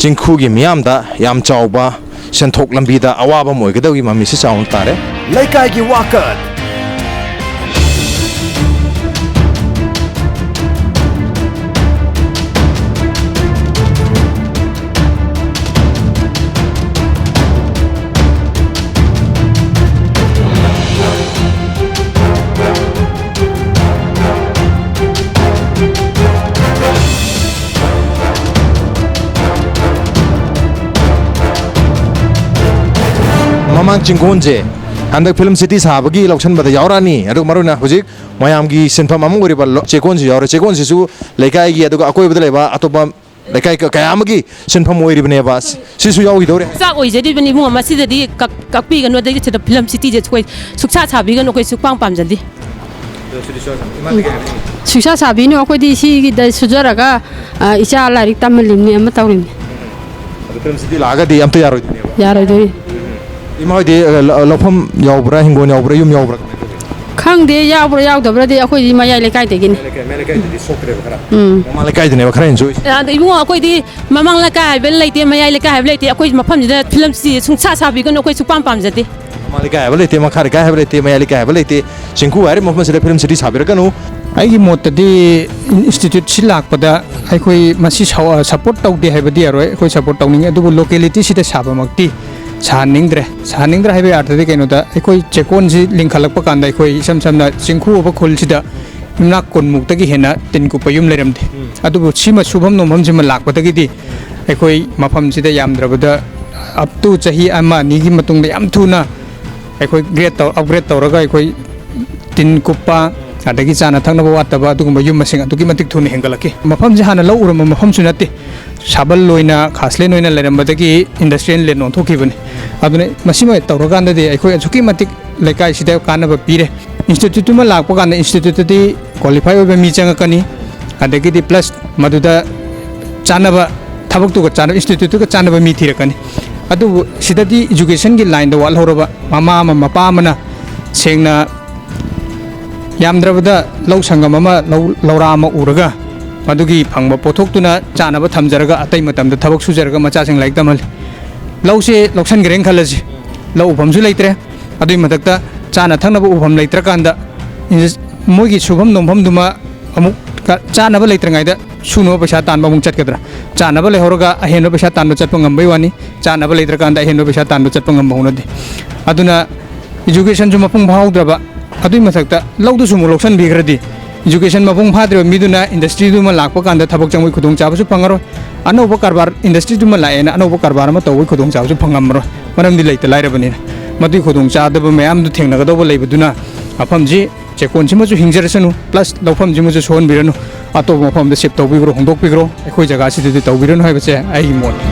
ꯆꯤꯡꯈꯨꯒꯤ ꯃꯤꯌꯥꯝꯗ ꯌꯥꯝ ꯆꯥꯎꯕ ꯁꯦꯟꯊꯣꯛ ꯂꯝꯕꯤꯗ ꯑꯋꯥꯕ ꯑꯃ ꯑꯣꯏꯒꯗꯧꯒꯤ ꯃꯃꯤꯁꯤ ꯆꯥꯎꯅ ꯇꯥꯔꯦ꯫ ꯂꯩꯀꯥꯏꯒꯤ ꯋꯥꯀꯠ꯫ ꯃꯃꯥꯡ ꯆꯤꯡꯒꯣꯟꯁꯦ ꯍꯟꯗꯛ ꯐꯤꯂꯝ ꯁꯤꯇꯤ ꯁꯥꯕꯒꯤ ꯂꯧꯁꯟꯕꯗ ꯌꯥꯎꯔꯛꯑꯅꯤ꯫ ꯑꯗꯨꯒ ꯃꯔꯨꯑꯣꯏꯅ ꯍꯧꯖꯤꯛ ꯃꯌꯥꯝꯒꯤ ꯁꯤꯟꯐꯝ ꯑꯃ ꯑꯣꯏꯔꯤꯕ ꯂꯣ-, ꯆꯦꯛꯀꯣꯟꯁꯨ ꯌꯥꯎꯔꯦ꯫ ꯆꯦꯛꯀꯣꯟꯁꯤꯁꯨ ꯂꯩꯀꯥꯏꯒꯤ, ꯑꯗꯨꯒ ꯑꯀꯣꯏꯕꯗ ꯂꯩꯕ ꯑꯇꯣꯞꯄ ꯂꯩꯀꯥꯏ ꯀ-, ꯀꯌꯥ ꯑꯃꯒꯤ ꯁꯤꯟꯐꯝ ꯑꯣꯏꯔꯤꯕꯅꯦꯕ꯫ ꯁꯤꯁꯨ ꯌꯥꯎꯈꯤꯗꯧꯔꯦ꯫ ꯆꯥꯛ ꯑꯣꯏꯖꯔꯤꯕꯅꯤ ꯏꯕꯨꯡꯉꯣ, ꯃꯁꯤꯗꯗꯤ ꯀꯛ-, ꯀꯛꯄꯤꯒꯅꯨ, ꯑꯗꯒꯤ ꯁꯤꯗ ꯐꯤꯂꯝ ꯁꯤꯇꯤꯁꯦ ꯑꯩꯈꯣꯏ ꯁꯨꯛꯁꯥ ꯁꯥꯕꯤꯒꯅꯨ, ꯑꯩꯈꯣꯏ ꯁꯨꯛꯄꯥꯝ ꯄꯥꯝꯖꯗꯦ꯫ ꯁꯨꯛꯁꯥ ꯁꯥꯕꯤꯅꯨ, ꯑꯩꯈꯣꯏꯗꯤ ꯁꯤꯒꯤꯗ ꯁꯨꯖꯔꯒ, ꯑ, ꯏꯆꯥ ꯂꯥꯏꯔꯤꯛ ꯇꯝꯍꯜꯂꯤꯕꯅꯤ, ꯑꯃ ꯇꯧꯔꯤꯕꯅꯤ꯫ ꯑꯗꯨ ꯐꯤꯂꯝ ꯁꯤꯇꯤ ꯂꯥꯛꯑꯒꯗꯤ ꯑꯝꯇ ꯌꯥꯔꯣꯏꯗꯣꯏꯅꯦꯕ꯫ ꯌꯥꯔꯣꯏꯗꯣꯏꯅꯤ꯫ ꯏꯃꯥ ꯍꯣꯏꯗꯤ, ꯑ, ꯂ-, ꯂꯧꯐꯝ ꯌꯥꯎꯕ꯭ꯔꯥ, ꯍꯤꯡꯒꯣꯜ ꯌꯥꯎꯕ꯭ꯔꯥ, ꯌꯨꯝ ꯌꯥꯎꯕ꯭ꯔꯥ, ꯀꯃꯥꯏꯅ ꯇꯧꯒꯦ? ꯈꯪꯗꯦ, ꯌꯥꯎꯕ꯭ꯔꯥ ꯌꯥꯎꯗꯕ꯭ꯔꯥꯗꯤ, ꯑꯩꯈꯣꯏꯗꯤ ꯃꯌꯥꯏ ꯂꯩꯀꯥꯏꯗꯒꯤꯅꯤ꯫ ꯃꯌꯥꯏ ꯂꯩꯀꯥꯏ, ꯃꯌꯥꯏ ꯂꯩꯀꯥꯏꯗꯗꯤ ꯁꯣꯛꯇ꯭ꯔꯦꯕ ꯈꯔ? ꯎꯝ꯫ ꯃꯃꯥꯡ ꯂꯩꯀꯥꯏꯗꯅꯦꯕ ꯈꯔ ꯍꯦꯟꯅ ꯁꯣꯛꯏꯁꯦ? ꯑꯗꯣ ꯏꯕꯨꯡꯉꯣ, ꯑꯩꯈꯣꯏꯗꯤ ꯃꯃꯥꯡ ꯂꯩꯀꯥꯏ ꯍꯥꯏꯕ ꯂꯩꯇꯦ, ꯃꯌꯥꯏ ꯂꯩꯀꯥꯏ ꯍꯥꯏꯕ ꯂꯩꯇꯦ, ꯑꯩꯈꯣꯏ ꯃꯐꯝꯁꯤꯗ ꯐꯤꯂꯝ ꯁꯤꯇꯤ ꯁꯨꯡꯁꯥ ꯁꯥꯕꯤꯒꯅꯨ, ꯑꯩꯈꯣꯏ ꯁꯨꯛꯄꯥꯝ ꯄꯥꯝꯖꯗꯦ꯫ ꯃꯃꯥꯡ ꯂꯩꯀꯥꯏ ꯍꯥꯏꯕ ꯂꯩꯇꯦ, ꯃꯈꯥ ꯂꯩꯀꯥꯏ ꯍꯥꯏꯕ ꯂꯩꯇꯦ, ꯃꯌꯥꯏ ꯂꯩꯀꯥꯏ ꯍꯥꯏꯕ ꯂꯩꯇꯦ, ꯆꯤꯡꯈꯨ ꯍꯥꯏꯔꯤꯕ ꯃꯐꯝꯁꯤꯗ ꯐꯤꯂꯝ ꯁꯤꯇꯤ ꯁꯥꯕꯤꯔꯛꯀꯅꯨ꯫ ꯑꯩꯒꯤ ꯃꯣꯠꯇꯗꯤ, ꯏꯟꯁꯇꯤꯇ꯭ꯌꯨꯠꯁꯤ ꯂꯥꯛꯄꯗ ꯑꯩꯈꯣꯏ ꯃꯁꯤ ꯁꯧ-, ꯁꯞꯄꯣꯔꯠ ꯇꯧꯗꯦ ꯍꯥꯏꯕꯗꯤ ꯌꯥꯔꯣꯏ, ꯑꯩꯈꯣꯏ ꯁꯞꯄꯣꯔꯠ ꯇꯧꯅꯤꯡꯉꯤ, ꯑꯗꯨꯕꯨ ꯂꯣꯀꯦꯂꯤꯇꯤꯁꯤꯗ ꯁꯥꯕꯃꯛꯇꯤ ꯁꯥꯍꯟꯅꯤꯡꯗ꯭ꯔꯦ꯫ ꯁꯥꯍꯟꯅꯤꯡꯗ꯭ꯔꯦ ꯍꯥꯏꯕꯒꯤ ꯑꯥꯔꯊꯗꯤ ꯀꯩꯅꯣꯗ, ꯑꯩꯈꯣꯏ ꯆꯦꯛꯀꯣꯟꯁꯤ ꯂꯤꯡꯈꯠꯂꯛꯄ ꯀꯥꯟꯗ, ꯑꯩꯈꯣꯏ ꯏꯁꯝ ꯁꯝꯅ ꯆꯤꯡꯈꯨ ꯍꯥꯏꯕ ꯈꯨꯜꯁꯤꯗ ꯌꯨꯝꯅꯥꯛ ꯀꯨꯟꯃꯨꯛꯇꯒꯤ ꯍꯦꯟꯅ ꯇꯤꯟ ꯀꯨꯞꯄ ꯌꯨꯝ ꯂꯩꯔꯝꯗꯦ꯫ ꯎꯝ꯫ ꯑꯗꯨꯕꯨ ꯁꯤꯃ ꯁꯨꯐꯝ ꯅꯣꯝꯐꯝꯁꯤꯃ ꯂꯥꯛꯄꯗꯒꯤꯗꯤ ꯑꯩꯈꯣꯏ ꯃꯐꯝꯁꯤꯗ ꯌꯥꯝꯗ꯭ꯔꯕꯗ up to ꯆꯍꯤ ꯑꯃ ꯑꯅꯤꯒꯤ ꯃꯇꯨꯡꯗ ꯌꯥꯝ ꯊꯨꯅ ꯑꯩꯈꯣꯏ ꯒ꯭ꯔꯦꯗ ꯇꯧ-, ꯑꯞꯒ꯭ꯔꯦꯗ ꯇꯧꯔꯒ ꯑꯩꯈꯣꯏ ꯇꯤꯟ ꯀꯨꯞꯄ, ꯑꯗꯒꯤ ꯆꯥꯅ ꯊꯛꯅꯕ ꯋꯥꯠꯇꯕ, ꯑꯗꯨꯒꯨꯝꯕ ꯌꯨꯝ ꯃꯁꯤꯡ ꯑꯗꯨꯛꯀꯤ ꯃꯇꯤꯛ ꯊꯨꯅ ꯍꯦꯟꯒꯠꯂꯛꯈꯤ꯫ ꯃꯐꯝꯁꯦ ꯍꯥꯟꯅ ꯂꯧ ꯎꯔꯝꯕ ꯃꯐꯝꯁꯨ ꯅꯠꯇꯦ, ꯁꯥꯕꯜ ꯑꯣꯏꯅ, ꯈꯥꯁꯂꯦꯟ ꯑꯣꯏꯅ ꯂꯩꯔꯝꯕꯗꯒꯤ ꯏꯟꯗꯁꯇ꯭ꯔꯤꯌꯦꯜ ꯂꯦꯟ ꯑꯣꯟꯊꯣꯛꯈꯤꯕꯅꯤ꯫ ꯑꯗꯨꯅ ꯃꯁꯤꯃ ꯇꯧꯔꯀꯥꯟꯗꯗꯤ ꯑꯩꯈꯣꯏ ꯑꯁꯨꯛꯀꯤ ꯃꯇꯤꯛ ꯂꯩꯀꯥꯏꯁꯤꯗ ꯀꯥꯟꯅꯕ ꯄꯤꯔꯦ꯫ ꯏꯟꯁꯇꯤꯇ꯭ꯌꯨꯠꯇꯨꯃ ꯂꯥꯛꯄ ꯀꯥꯟꯗ ꯏꯟꯁꯇꯤꯇ꯭ꯌꯨꯠꯇꯗꯤ ꯀ꯭ꯋꯥꯂꯤꯐꯥꯏ ꯑꯣꯏꯕ ꯃꯤ ꯆꯪꯉꯛꯀꯅꯤ, ꯑꯗꯒꯤꯗꯤ ꯄ꯭ꯂꯁ ꯃꯗꯨꯗ ꯆꯥꯟꯅꯕ, ꯊꯕꯛꯇꯨꯒ ꯆꯥꯟꯅꯕ, ꯏꯟꯁꯇꯤꯇ꯭ꯌꯨꯠꯇꯨꯒ ꯆꯥꯟꯅꯕ ꯃꯤ ꯊꯤꯔꯛꯀꯅꯤ꯫ ꯑꯗꯨꯕꯨ ꯁꯤꯗꯗꯤ ꯏꯖꯨꯀꯦꯁꯟꯒꯤ ꯂꯥꯏꯟꯗ ꯋꯥꯠꯍꯧꯔꯕ ꯃꯃꯥ ꯑꯃ, ꯃꯄꯥ ꯑꯃꯅ ꯁꯦꯡꯅ ꯌꯥꯝꯗ꯭ꯔꯕꯗ ꯂꯧ ꯁꯪꯒꯝ ꯑꯃ, ꯂꯧ, ꯂꯧꯔꯥ ꯑꯃ ꯎꯔꯒ ꯃꯗꯨꯒꯤ ꯐꯪꯕ ꯄꯣꯠꯊꯣꯛꯇꯨꯅ ꯆꯥꯅꯕ ꯊꯝꯖꯔꯒ ꯑꯇꯩ ꯃꯇꯝꯗ ꯊꯕꯛ ꯁꯨꯖꯔꯒ ꯃꯆꯥꯁꯤꯡ ꯂꯥꯏꯔꯤꯛ ꯇꯝꯍꯜꯂꯤ꯫ ꯂꯧꯁꯦ ꯂꯧꯁꯟꯈ꯭ꯔꯦꯅ ꯈꯜꯂꯁꯤ, ꯂꯧ ꯎꯐꯝꯁꯨ ꯂꯩꯇ꯭ꯔꯦ, ꯑꯗꯨꯒꯤ ꯃꯊꯛꯇ ꯆꯥꯅ ꯊꯛꯅꯕ ꯎꯐꯝ ꯂꯩꯇ꯭ꯔꯀꯥꯟꯗ ꯏꯟꯗꯁ-, ꯃꯣꯏꯒꯤ ꯁꯨꯐꯝ ꯅꯣꯝꯐꯝꯗꯨꯃ ꯑꯃꯨꯛ ꯀ-, ꯆꯥꯅꯕ ꯂꯩꯇ꯭ꯔꯤꯉꯩꯗ ꯁꯨꯅꯕ ꯄꯩꯁꯥ ꯇꯥꯟꯕ ꯑꯃꯨꯛ ꯆꯠꯀꯗ꯭ꯔꯥ? ꯆꯥꯅꯕ ꯂꯩꯍꯧꯔꯒ ꯑꯍꯦꯟꯕ ꯄꯩꯁꯥ ꯇꯥꯟꯕ ꯆꯠꯄ ꯉꯝꯕꯩ ꯋꯥꯅꯤ, ꯆꯥꯅꯕ ꯂꯩꯇ꯭ꯔꯀꯥꯟꯗ ꯑꯍꯦꯟꯕ ꯄꯩꯁꯥ ꯇꯥꯟꯕ ꯆꯠꯄ ꯉꯝꯕ ꯍꯧꯅꯗꯦ꯫ ꯑꯗꯨꯅ ꯏꯖꯨꯀꯦꯁꯟꯁꯨ ꯃꯄꯨꯡ ꯐꯥꯍꯧꯗ꯭ꯔꯕ, ꯑꯗꯨꯒꯤ ꯃꯊꯛꯇ ꯂꯧꯗꯨꯁꯨ ꯑꯃꯨꯛ ꯂꯧꯁꯤꯟꯕꯤꯈ꯭ꯔꯗꯤ, ꯏꯖꯨꯀꯦꯁꯟ ꯃꯄꯨꯡ ꯐꯥꯗ꯭ꯔꯤꯕ ꯃꯤꯗꯨꯅ ꯏꯟꯗꯁꯇ꯭ꯔꯤꯗꯨꯃ ꯂꯥꯛꯄ ꯀꯥꯟꯗ ꯊꯕꯛ ꯆꯪꯕꯒꯤ ꯈꯨꯗꯣꯡꯆꯥꯕꯁꯨ ꯐꯪꯉꯔꯣꯏ, ꯑꯅꯧꯕ ꯀꯔꯕꯥꯔ, ꯏꯟꯗꯁꯇ꯭ꯔꯤꯗꯨꯃ ꯂꯥꯛꯑꯦꯅ ꯑꯅꯧꯕ ꯀꯔꯕꯥꯔ ꯑꯃ ꯇꯧꯕꯒꯤ ꯈꯨꯗꯣꯡꯆꯥꯕꯁꯨ ꯐꯪꯉꯝꯃꯔꯣꯏ, ꯃꯔꯝꯗꯤ ꯂꯩꯇ ꯂꯥꯏꯔꯕꯅꯤꯅ꯫ ꯃꯗꯨꯒꯤ ꯈꯨꯗꯣꯡꯆꯥꯗꯕ ꯃꯌꯥꯝꯗꯨ ꯊꯦꯡꯅꯒꯗꯧꯕ ꯂꯩꯕꯗꯨꯅ ꯃꯐꯝꯁꯤ ꯆꯦꯛꯀꯣꯟꯁꯤꯃꯁꯨ ꯍꯤꯡꯖꯔꯁꯅꯨ, plus ꯂꯧꯐꯝꯁꯤꯃꯁꯨ ꯁꯣꯛꯍꯟꯕꯤꯔꯅꯨ, ꯑꯇꯣꯞꯄ ꯃꯐꯝꯗ shift ꯇꯧꯕꯤꯈ꯭ꯔꯣ, ꯍꯣꯡꯗꯣꯛꯄꯤꯈ꯭ꯔꯣ, ꯑꯩꯈꯣꯏ ꯖꯒꯥꯁꯤꯗꯗꯤ ꯇꯧꯕꯤꯔꯅꯨ ꯍꯥꯏꯕꯁꯦ ꯑꯩꯒꯤ ꯃꯣꯠꯅꯤ꯫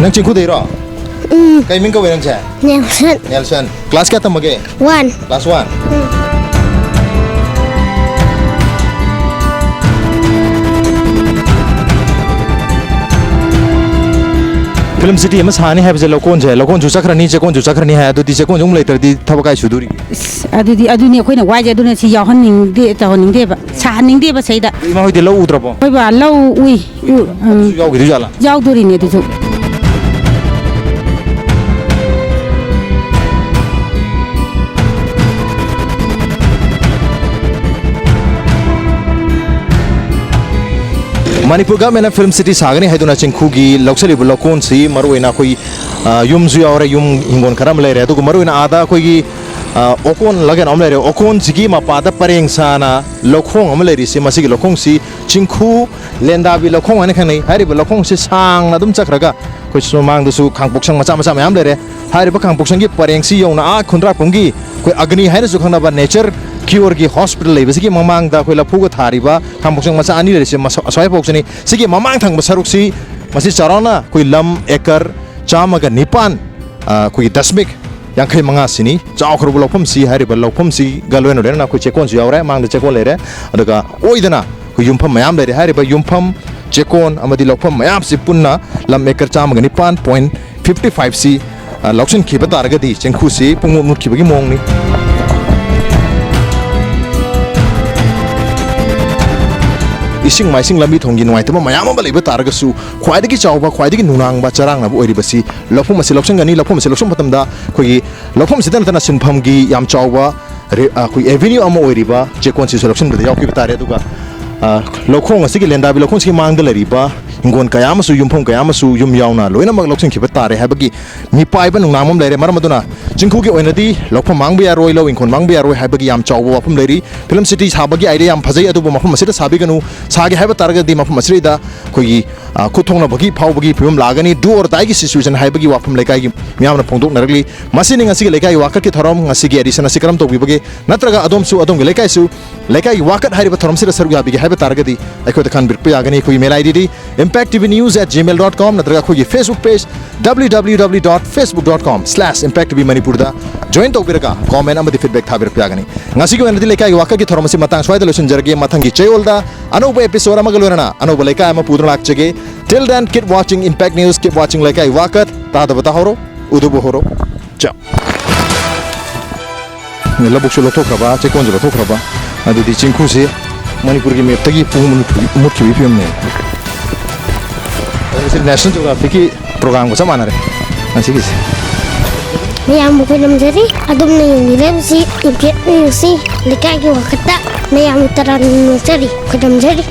ꯅꯪ ꯆꯤꯡꯈꯨꯗꯩꯔꯣ? ꯎꯝ꯫ ꯀꯩ ꯃꯤꯡ ꯀꯧꯋꯦ ꯅꯪꯁꯦ? ꯅꯦꯜꯁꯟ꯫ ꯅꯦꯜꯁꯟ꯫ Class ꯀꯌꯥ ꯇꯝꯃꯒꯦ? One꯫ Class one꯫ ꯎꯝ꯫ Film city ꯑꯃ ꯁꯥꯅꯤ ꯍꯥꯏꯕꯁꯦ ꯂꯧꯀꯣꯟꯁꯦ, ꯂꯧꯀꯣꯟꯁꯨ ꯆꯠꯈ꯭ꯔꯅꯤ, ꯆꯦꯛꯀꯣꯟꯁꯨ ꯆꯠꯈ꯭ꯔꯅꯤ ꯍꯥꯏ꯫ ꯑꯗꯨꯗꯤ ꯆꯦꯛꯀꯣꯟꯁꯨ ꯑꯃꯨꯛ ꯂꯩꯇ꯭ꯔꯗꯤ ꯊꯕꯛ ꯀꯥꯏ ꯁꯨꯗꯣꯔꯤꯒꯦ? ꯑꯁ, ꯑꯗꯨꯗꯤ, ꯑꯗꯨꯅꯤ ꯑꯩꯈꯣꯏꯅ ꯋꯥꯏꯁꯦ꯫ ꯑꯗꯨꯅ ꯁꯤ ꯌꯥꯎꯍꯟꯅꯤꯡꯗꯦ, ꯇꯧꯍꯟꯅꯤꯡꯗꯦꯕ, ꯁꯥꯍꯟꯅꯤꯡꯗꯦꯕ ꯁꯤꯗ꯫ ꯏꯃꯥ ꯍꯣꯏꯗꯤ ꯂꯧ ꯎꯗ꯭ꯔꯕꯣ? ꯑꯩꯈꯣꯏ ꯕꯥ ꯂꯧ ꯎꯏ꯫ ꯎ-, ꯎꯝ꯫ ꯑꯗꯨꯁꯨ ꯌꯥꯎꯈꯤꯗꯣꯏ ꯖꯥꯠꯂꯥ? ꯌꯥꯎꯗꯣꯔꯤꯅꯦ ꯑꯗꯨꯁꯨ꯫ ꯃꯅꯤꯄꯨꯔ ꯒꯚꯔꯟꯃꯦꯟꯅ film city ꯁꯥꯒꯅꯤ ꯍꯥꯏꯗꯨꯅ ꯆꯤꯡꯈꯨꯒꯤ ꯂꯧꯁꯤꯜꯂꯤꯕ ꯂꯧꯀꯣꯟꯁꯤ ꯃꯔꯨꯑꯣꯏꯅ ꯑꯩꯈꯣꯏ, ꯑ, ꯌꯨꯝꯁꯨ ꯌꯥꯎꯔꯦ, ꯌꯨꯝ ꯍꯤꯡꯒꯣꯜ ꯈꯔ ꯑꯃ ꯂꯩꯔꯦ, ꯑꯗꯨꯒ ꯃꯔꯨꯑꯣꯏꯅ ꯑꯥꯗ ꯑꯩꯈꯣꯏꯒꯤ, ꯑ, ꯑꯣꯀꯣꯟꯂ ꯀꯩꯅꯣ ꯑꯃ ꯂꯩꯔꯦ, ꯑꯣꯀꯣꯟꯁꯤꯒꯤ ꯃꯄꯥꯗ ꯄꯔꯦꯡ ꯁꯥꯅ ꯂꯧꯈꯣꯡ ꯑꯃ ꯂꯩꯔꯤꯁꯤ, ꯃꯁꯤꯒꯤ ꯂꯧꯈꯣꯡꯁꯤ ꯆꯤꯡꯈꯨ ꯂꯦꯟꯗꯥꯕꯤ ꯂꯧꯈꯣꯡ ꯍꯥꯏꯅ ꯈꯪꯅꯩ꯫ ꯍꯥꯏꯔꯤꯕ ꯂꯧꯈꯣꯡꯁꯤ ꯁꯥꯡꯅ ꯑꯗꯨꯝ ꯆꯠꯈ꯭ꯔꯒ ꯑꯩꯈꯣꯏ ꯁꯨꯃꯥꯡꯗꯁꯨ ꯈꯥꯡꯄꯣꯛꯁꯪ ꯃꯆꯥ ꯃꯆꯥ ꯃꯌꯥꯝ ꯂꯩꯔꯦ꯫ ꯍꯥꯏꯔꯤꯕ ꯈꯥꯡꯄꯣꯛꯁꯪꯒꯤ ꯄꯔꯦꯡꯁꯤ ꯌꯧꯅ ꯑꯥ ꯈꯨꯟꯗ꯭ꯔꯥꯛꯄꯝꯒꯤ ꯑꯩꯈꯣꯏ ꯑꯒꯅꯤ ꯍꯥꯏꯅꯁꯨ ꯈꯪꯅꯕ nature cureꯒꯤ hospital ꯂꯩꯕꯁꯤꯒꯤ ꯃꯃꯥꯡꯗ ꯑꯩꯈꯣꯏ ꯂꯐꯨꯒ ꯊꯥꯔꯤꯕ ꯈꯥꯡꯄꯣꯛꯁꯪ ꯃꯆꯥ ꯑꯅꯤ ꯂꯩꯔꯤꯁꯦ, ꯃꯁ-, ꯑꯁ꯭ꯋꯥꯏꯐꯥꯎꯁꯤꯅꯤ꯫ ꯁꯤꯒꯤ ꯃꯃꯥꯡ ꯊꯪꯕ ꯁꯔꯨꯛꯁꯤ, ꯃꯁꯤ ꯆꯥꯎꯔꯥꯛꯅ ꯑꯩꯈꯣꯏ ꯂꯝ acre ꯆꯥꯝꯃꯒ ꯅꯤꯄꯥꯟ, ꯑ, ꯑꯩꯈꯣꯏꯒꯤ ꯗꯁꯃꯤꯛ ꯌꯥꯡꯈꯩ ꯃꯉꯥ ꯁꯤꯅꯤ꯫ ꯆꯥꯎꯈ꯭ꯔꯕ ꯂꯧꯐꯝꯁꯤ, ꯍꯥꯏꯔꯤꯕ ꯂꯧꯐꯝꯁꯤꯒ ꯂꯣꯏꯅ ꯂꯣꯏꯅꯅ ꯑꯩꯈꯣꯏ ꯆꯦꯛꯀꯣꯟꯁꯨ ꯌꯥꯎꯔꯦ, ꯃꯥꯡꯗ ꯆꯦꯛꯀꯣꯟ ꯂꯩꯔꯦ, ꯑꯗꯨꯒ ꯑꯣꯏꯗꯅ ꯑꯩꯈꯣꯏ ꯌꯨꯝꯐꯝ ꯃꯌꯥꯝ ꯂꯩꯔꯦ꯫ ꯍꯥꯏꯔꯤꯕ ꯌꯨꯝꯐꯝ, ꯆꯦꯛꯀꯣꯟ ꯑꯃꯗꯤ ꯂꯧꯐꯝ ꯃꯌꯥꯝꯁꯤ ꯄꯨꯟꯅ ꯂꯝ acre ꯆꯥꯝꯃꯒ ꯅꯤꯄꯥꯟ point fifty five ꯁꯤ, ꯑ, ꯂꯧꯁꯤꯟꯈꯤꯕ ꯇꯥꯔꯒꯗꯤ ꯆꯦꯡꯈꯨꯁꯤ ꯄꯨꯡꯃꯨꯠ ꯃꯨꯠꯈꯤꯕꯒꯤ ꯃꯑꯣꯡꯅꯤ꯫ ꯏꯁꯤꯡ ꯃꯥꯏꯁꯤꯡ ꯂꯝꯕꯤ ꯊꯣꯡꯒꯤ ꯅꯨꯡꯉꯥꯏꯇꯕ ꯃꯌꯥꯝ ꯑꯃ ꯂꯩꯕ ꯇꯥꯔꯒꯁꯨ, ꯈ꯭ꯋꯥꯏꯗꯒꯤ ꯆꯥꯎꯕ, ꯈ꯭ꯋꯥꯏꯗꯒꯤ ꯅꯨꯡꯅꯥꯡꯕ, ꯆꯔꯥꯡꯅꯕ ꯑꯣꯏꯔꯤꯕꯁꯤ ꯂꯧꯐꯝ ꯑꯁꯤ ꯂꯧꯁꯤꯟꯒꯅꯤ꯫ ꯂꯧꯐꯝ ꯑꯁꯤ ꯂꯧꯁꯤꯟꯕ ꯃꯇꯝꯗ ꯑꯩꯈꯣꯏꯒꯤ ꯂꯧꯐꯝ ꯑꯁꯤꯗ ꯅꯠꯇꯅ ꯁꯤꯟꯐꯝꯒꯤ ꯌꯥꯝ ꯆꯥꯎꯕ ꯔꯦ-, ꯑ, ꯑꯩꯈꯣꯏ avenue ꯑꯃ ꯑꯣꯏꯔꯤꯕ ꯆꯦꯛꯀꯣꯟꯁꯤꯁꯨ ꯂꯧꯁꯤꯟꯕꯗ ꯌꯥꯎꯈꯤꯕ ꯇꯥꯔꯦ꯫ ꯑꯗꯨꯒ, ꯑ, ꯂꯧꯈꯣꯡ ꯑꯁꯤꯒꯤ, ꯂꯦꯟꯗꯥꯕꯤ ꯂꯧꯈꯣꯡꯁꯤꯒꯤ ꯃꯥꯡꯗ ꯂꯩꯔꯤꯕ ꯍꯤꯡꯒꯣꯜ ꯀꯌꯥ ꯑꯃꯁꯨ, ꯌꯨꯝꯐꯝ ꯀꯌꯥ ꯑꯃꯁꯨ, ꯌꯨꯝ ꯌꯥꯎꯅ ꯂꯣꯏꯅꯃꯛ ꯂꯧꯁꯤꯟꯈꯤꯕ ꯇꯥꯔꯦ ꯍꯥꯏꯕꯒꯤ ꯃꯤꯄꯥꯏꯕ ꯅꯨꯡꯅꯥꯡꯕ ꯑꯃ ꯂꯩꯔꯦ꯫ ꯃꯔꯝ ꯑꯗꯨꯅ ꯆꯤꯡꯈꯨꯒꯤ ꯑꯣꯏꯅꯗꯤ ꯂꯧꯐꯝ ꯃꯥꯡꯕ ꯌꯥꯔꯣꯏ, ꯂꯧ ꯏꯪꯈꯣꯜ ꯃꯥꯡꯕ ꯌꯥꯔꯣꯏ ꯍꯥꯏꯕꯒꯤ ꯌꯥꯝ ꯆꯥꯎꯕ ꯋꯥꯐꯝ ꯂꯩꯔꯤ꯫ Film city ꯁꯥꯕꯒꯤ idea ꯌꯥꯝ ꯐꯖꯩ, ꯑꯗꯨꯕꯨ ꯃꯐꯝ ꯑꯁꯤꯗ ꯁꯥꯕꯤꯒꯅꯨ꯫ ꯁꯥꯒꯦ ꯍꯥꯏꯕ ꯇꯥꯔꯒꯗꯤ ꯃꯐꯝ ꯑꯁꯤꯗ ꯑꯩꯈꯣꯏꯒꯤ, ꯑ, ꯈꯨꯠ ꯊꯣꯡꯅꯕꯒꯤ ꯐꯥꯎꯕꯒꯤ ꯐꯤꯕꯝ ꯂꯥꯛꯑꯒꯅꯤ꯫ Do or dieꯒꯤ situation ꯍꯥꯏꯕꯒꯤ ꯋꯥꯐꯝ ꯂꯩꯀꯥꯏꯒꯤ ꯃꯤꯌꯥꯝꯅ ꯐꯣꯡꯗꯣꯛꯅꯔꯛꯂꯤ꯫ ꯃꯁꯤꯅꯤ ꯉꯁꯤꯒꯤ ꯂꯩꯀꯥꯏꯒꯤ ꯋꯥꯀꯠꯀꯤ ꯊꯧꯔꯝ꯫ ꯉꯁꯤꯒꯤ edition ꯑꯁꯤ ꯀꯔꯝ ꯇꯧꯕꯤꯕꯒꯦ? ꯅꯠꯇ꯭ꯔꯒ ꯑꯗꯣꯝꯁꯨ ꯑꯗꯣꯝꯒꯤ ꯂꯩꯀꯥꯏꯁꯨ ꯂꯩꯀꯥꯏꯒꯤ ꯋꯥꯀꯠ ꯍꯥꯏꯔꯤꯕ ꯊꯧꯔꯝꯁꯤꯗ ꯁꯔꯨꯛ ꯌꯥꯕꯤꯒꯦ ꯍꯥꯏꯕ ꯇꯥꯔꯒꯗꯤ ꯑꯩꯈꯣꯏꯗ ꯈꯟꯕꯤꯔꯛꯄ ꯌꯥꯒꯅꯤ꯫ ꯑꯩꯈꯣꯏꯒꯤ mail IDꯗꯤ impacttvnews@gmail.com ꯅꯠꯇ꯭ꯔꯒ ꯑꯩꯈꯣꯏꯒꯤ Facebook page www.facebook.com/impacttvmanipurꯗ join ꯇꯧꯕꯤꯔꯒ comment ꯑꯃꯗꯤ feedback ꯊꯥꯕꯤꯔꯛꯄ ꯌꯥꯒꯅꯤ꯫ ꯉꯁꯤꯒꯤ ꯑꯣꯏꯅꯗꯤ ꯂꯩꯀꯥꯏꯒꯤ ꯋꯥꯀꯠꯀꯤ ꯊꯧꯔꯝ ꯑꯁꯤ ꯃꯇꯥꯡ ꯁ꯭ꯋꯥꯏꯗ ꯂꯣꯏꯁꯤꯟꯖꯔꯒꯦ꯫ ꯃꯊꯪꯒꯤ ꯆꯌꯣꯜꯗ ꯑꯅꯧꯕ episode ꯑꯃꯒ ꯂꯣꯏꯅꯅ ꯑꯅꯧꯕ ꯂꯩꯀꯥꯏ ꯑꯃ ꯄꯨꯗꯨꯅ ꯂꯥꯛꯆꯒꯦ꯫ Till then, keep watching Impact News, keep watching ꯂꯩꯀꯥꯏ ꯋꯥꯀꯠ꯫ ꯇꯥꯗꯕ ꯇꯥꯍꯧꯔꯣ, ꯎꯗꯕ ꯍꯧꯔꯣ꯫ ꯆꯥꯎ꯫ ꯂꯧꯕꯨꯛꯁꯨ ꯂꯧꯊꯣꯛꯈ꯭ꯔꯕ, ꯆꯦꯛꯀꯣꯟꯁꯨ ꯂꯧꯊꯣꯛꯈ꯭ꯔꯕ, ꯑꯗꯨꯗꯤ ꯆꯤꯡꯈꯨꯁꯤ ꯃꯅꯤꯄꯨꯔꯒꯤ mapꯇꯒꯤ ꯄꯨꯡ ꯃꯨꯠꯈꯤꯕꯒꯤ ꯐꯤꯕꯝꯅꯦ꯫ ꯑꯗꯨꯗꯤ National Geographicꯀꯤ programꯒ ꯆꯞ ꯃꯥꯟꯅꯔꯦ ꯉꯁꯤꯒꯤꯁꯦ꯫ ꯃꯌꯥꯝꯕꯨ ꯈꯣꯏꯔꯝꯖꯔꯤ꯫ ꯑꯗꯣꯝꯅ ꯌꯦꯡꯕꯤꯔꯤꯕꯁꯤ Impact Newsꯁꯤ ꯂꯩꯀꯥꯏꯒꯤ ꯋꯥꯀꯠꯇ ꯃꯌꯥꯝꯕꯨ ꯇꯔꯥꯝꯅ ꯑꯣꯛꯆꯔꯤ, ꯈꯣꯏꯔꯝꯖꯔꯤ꯫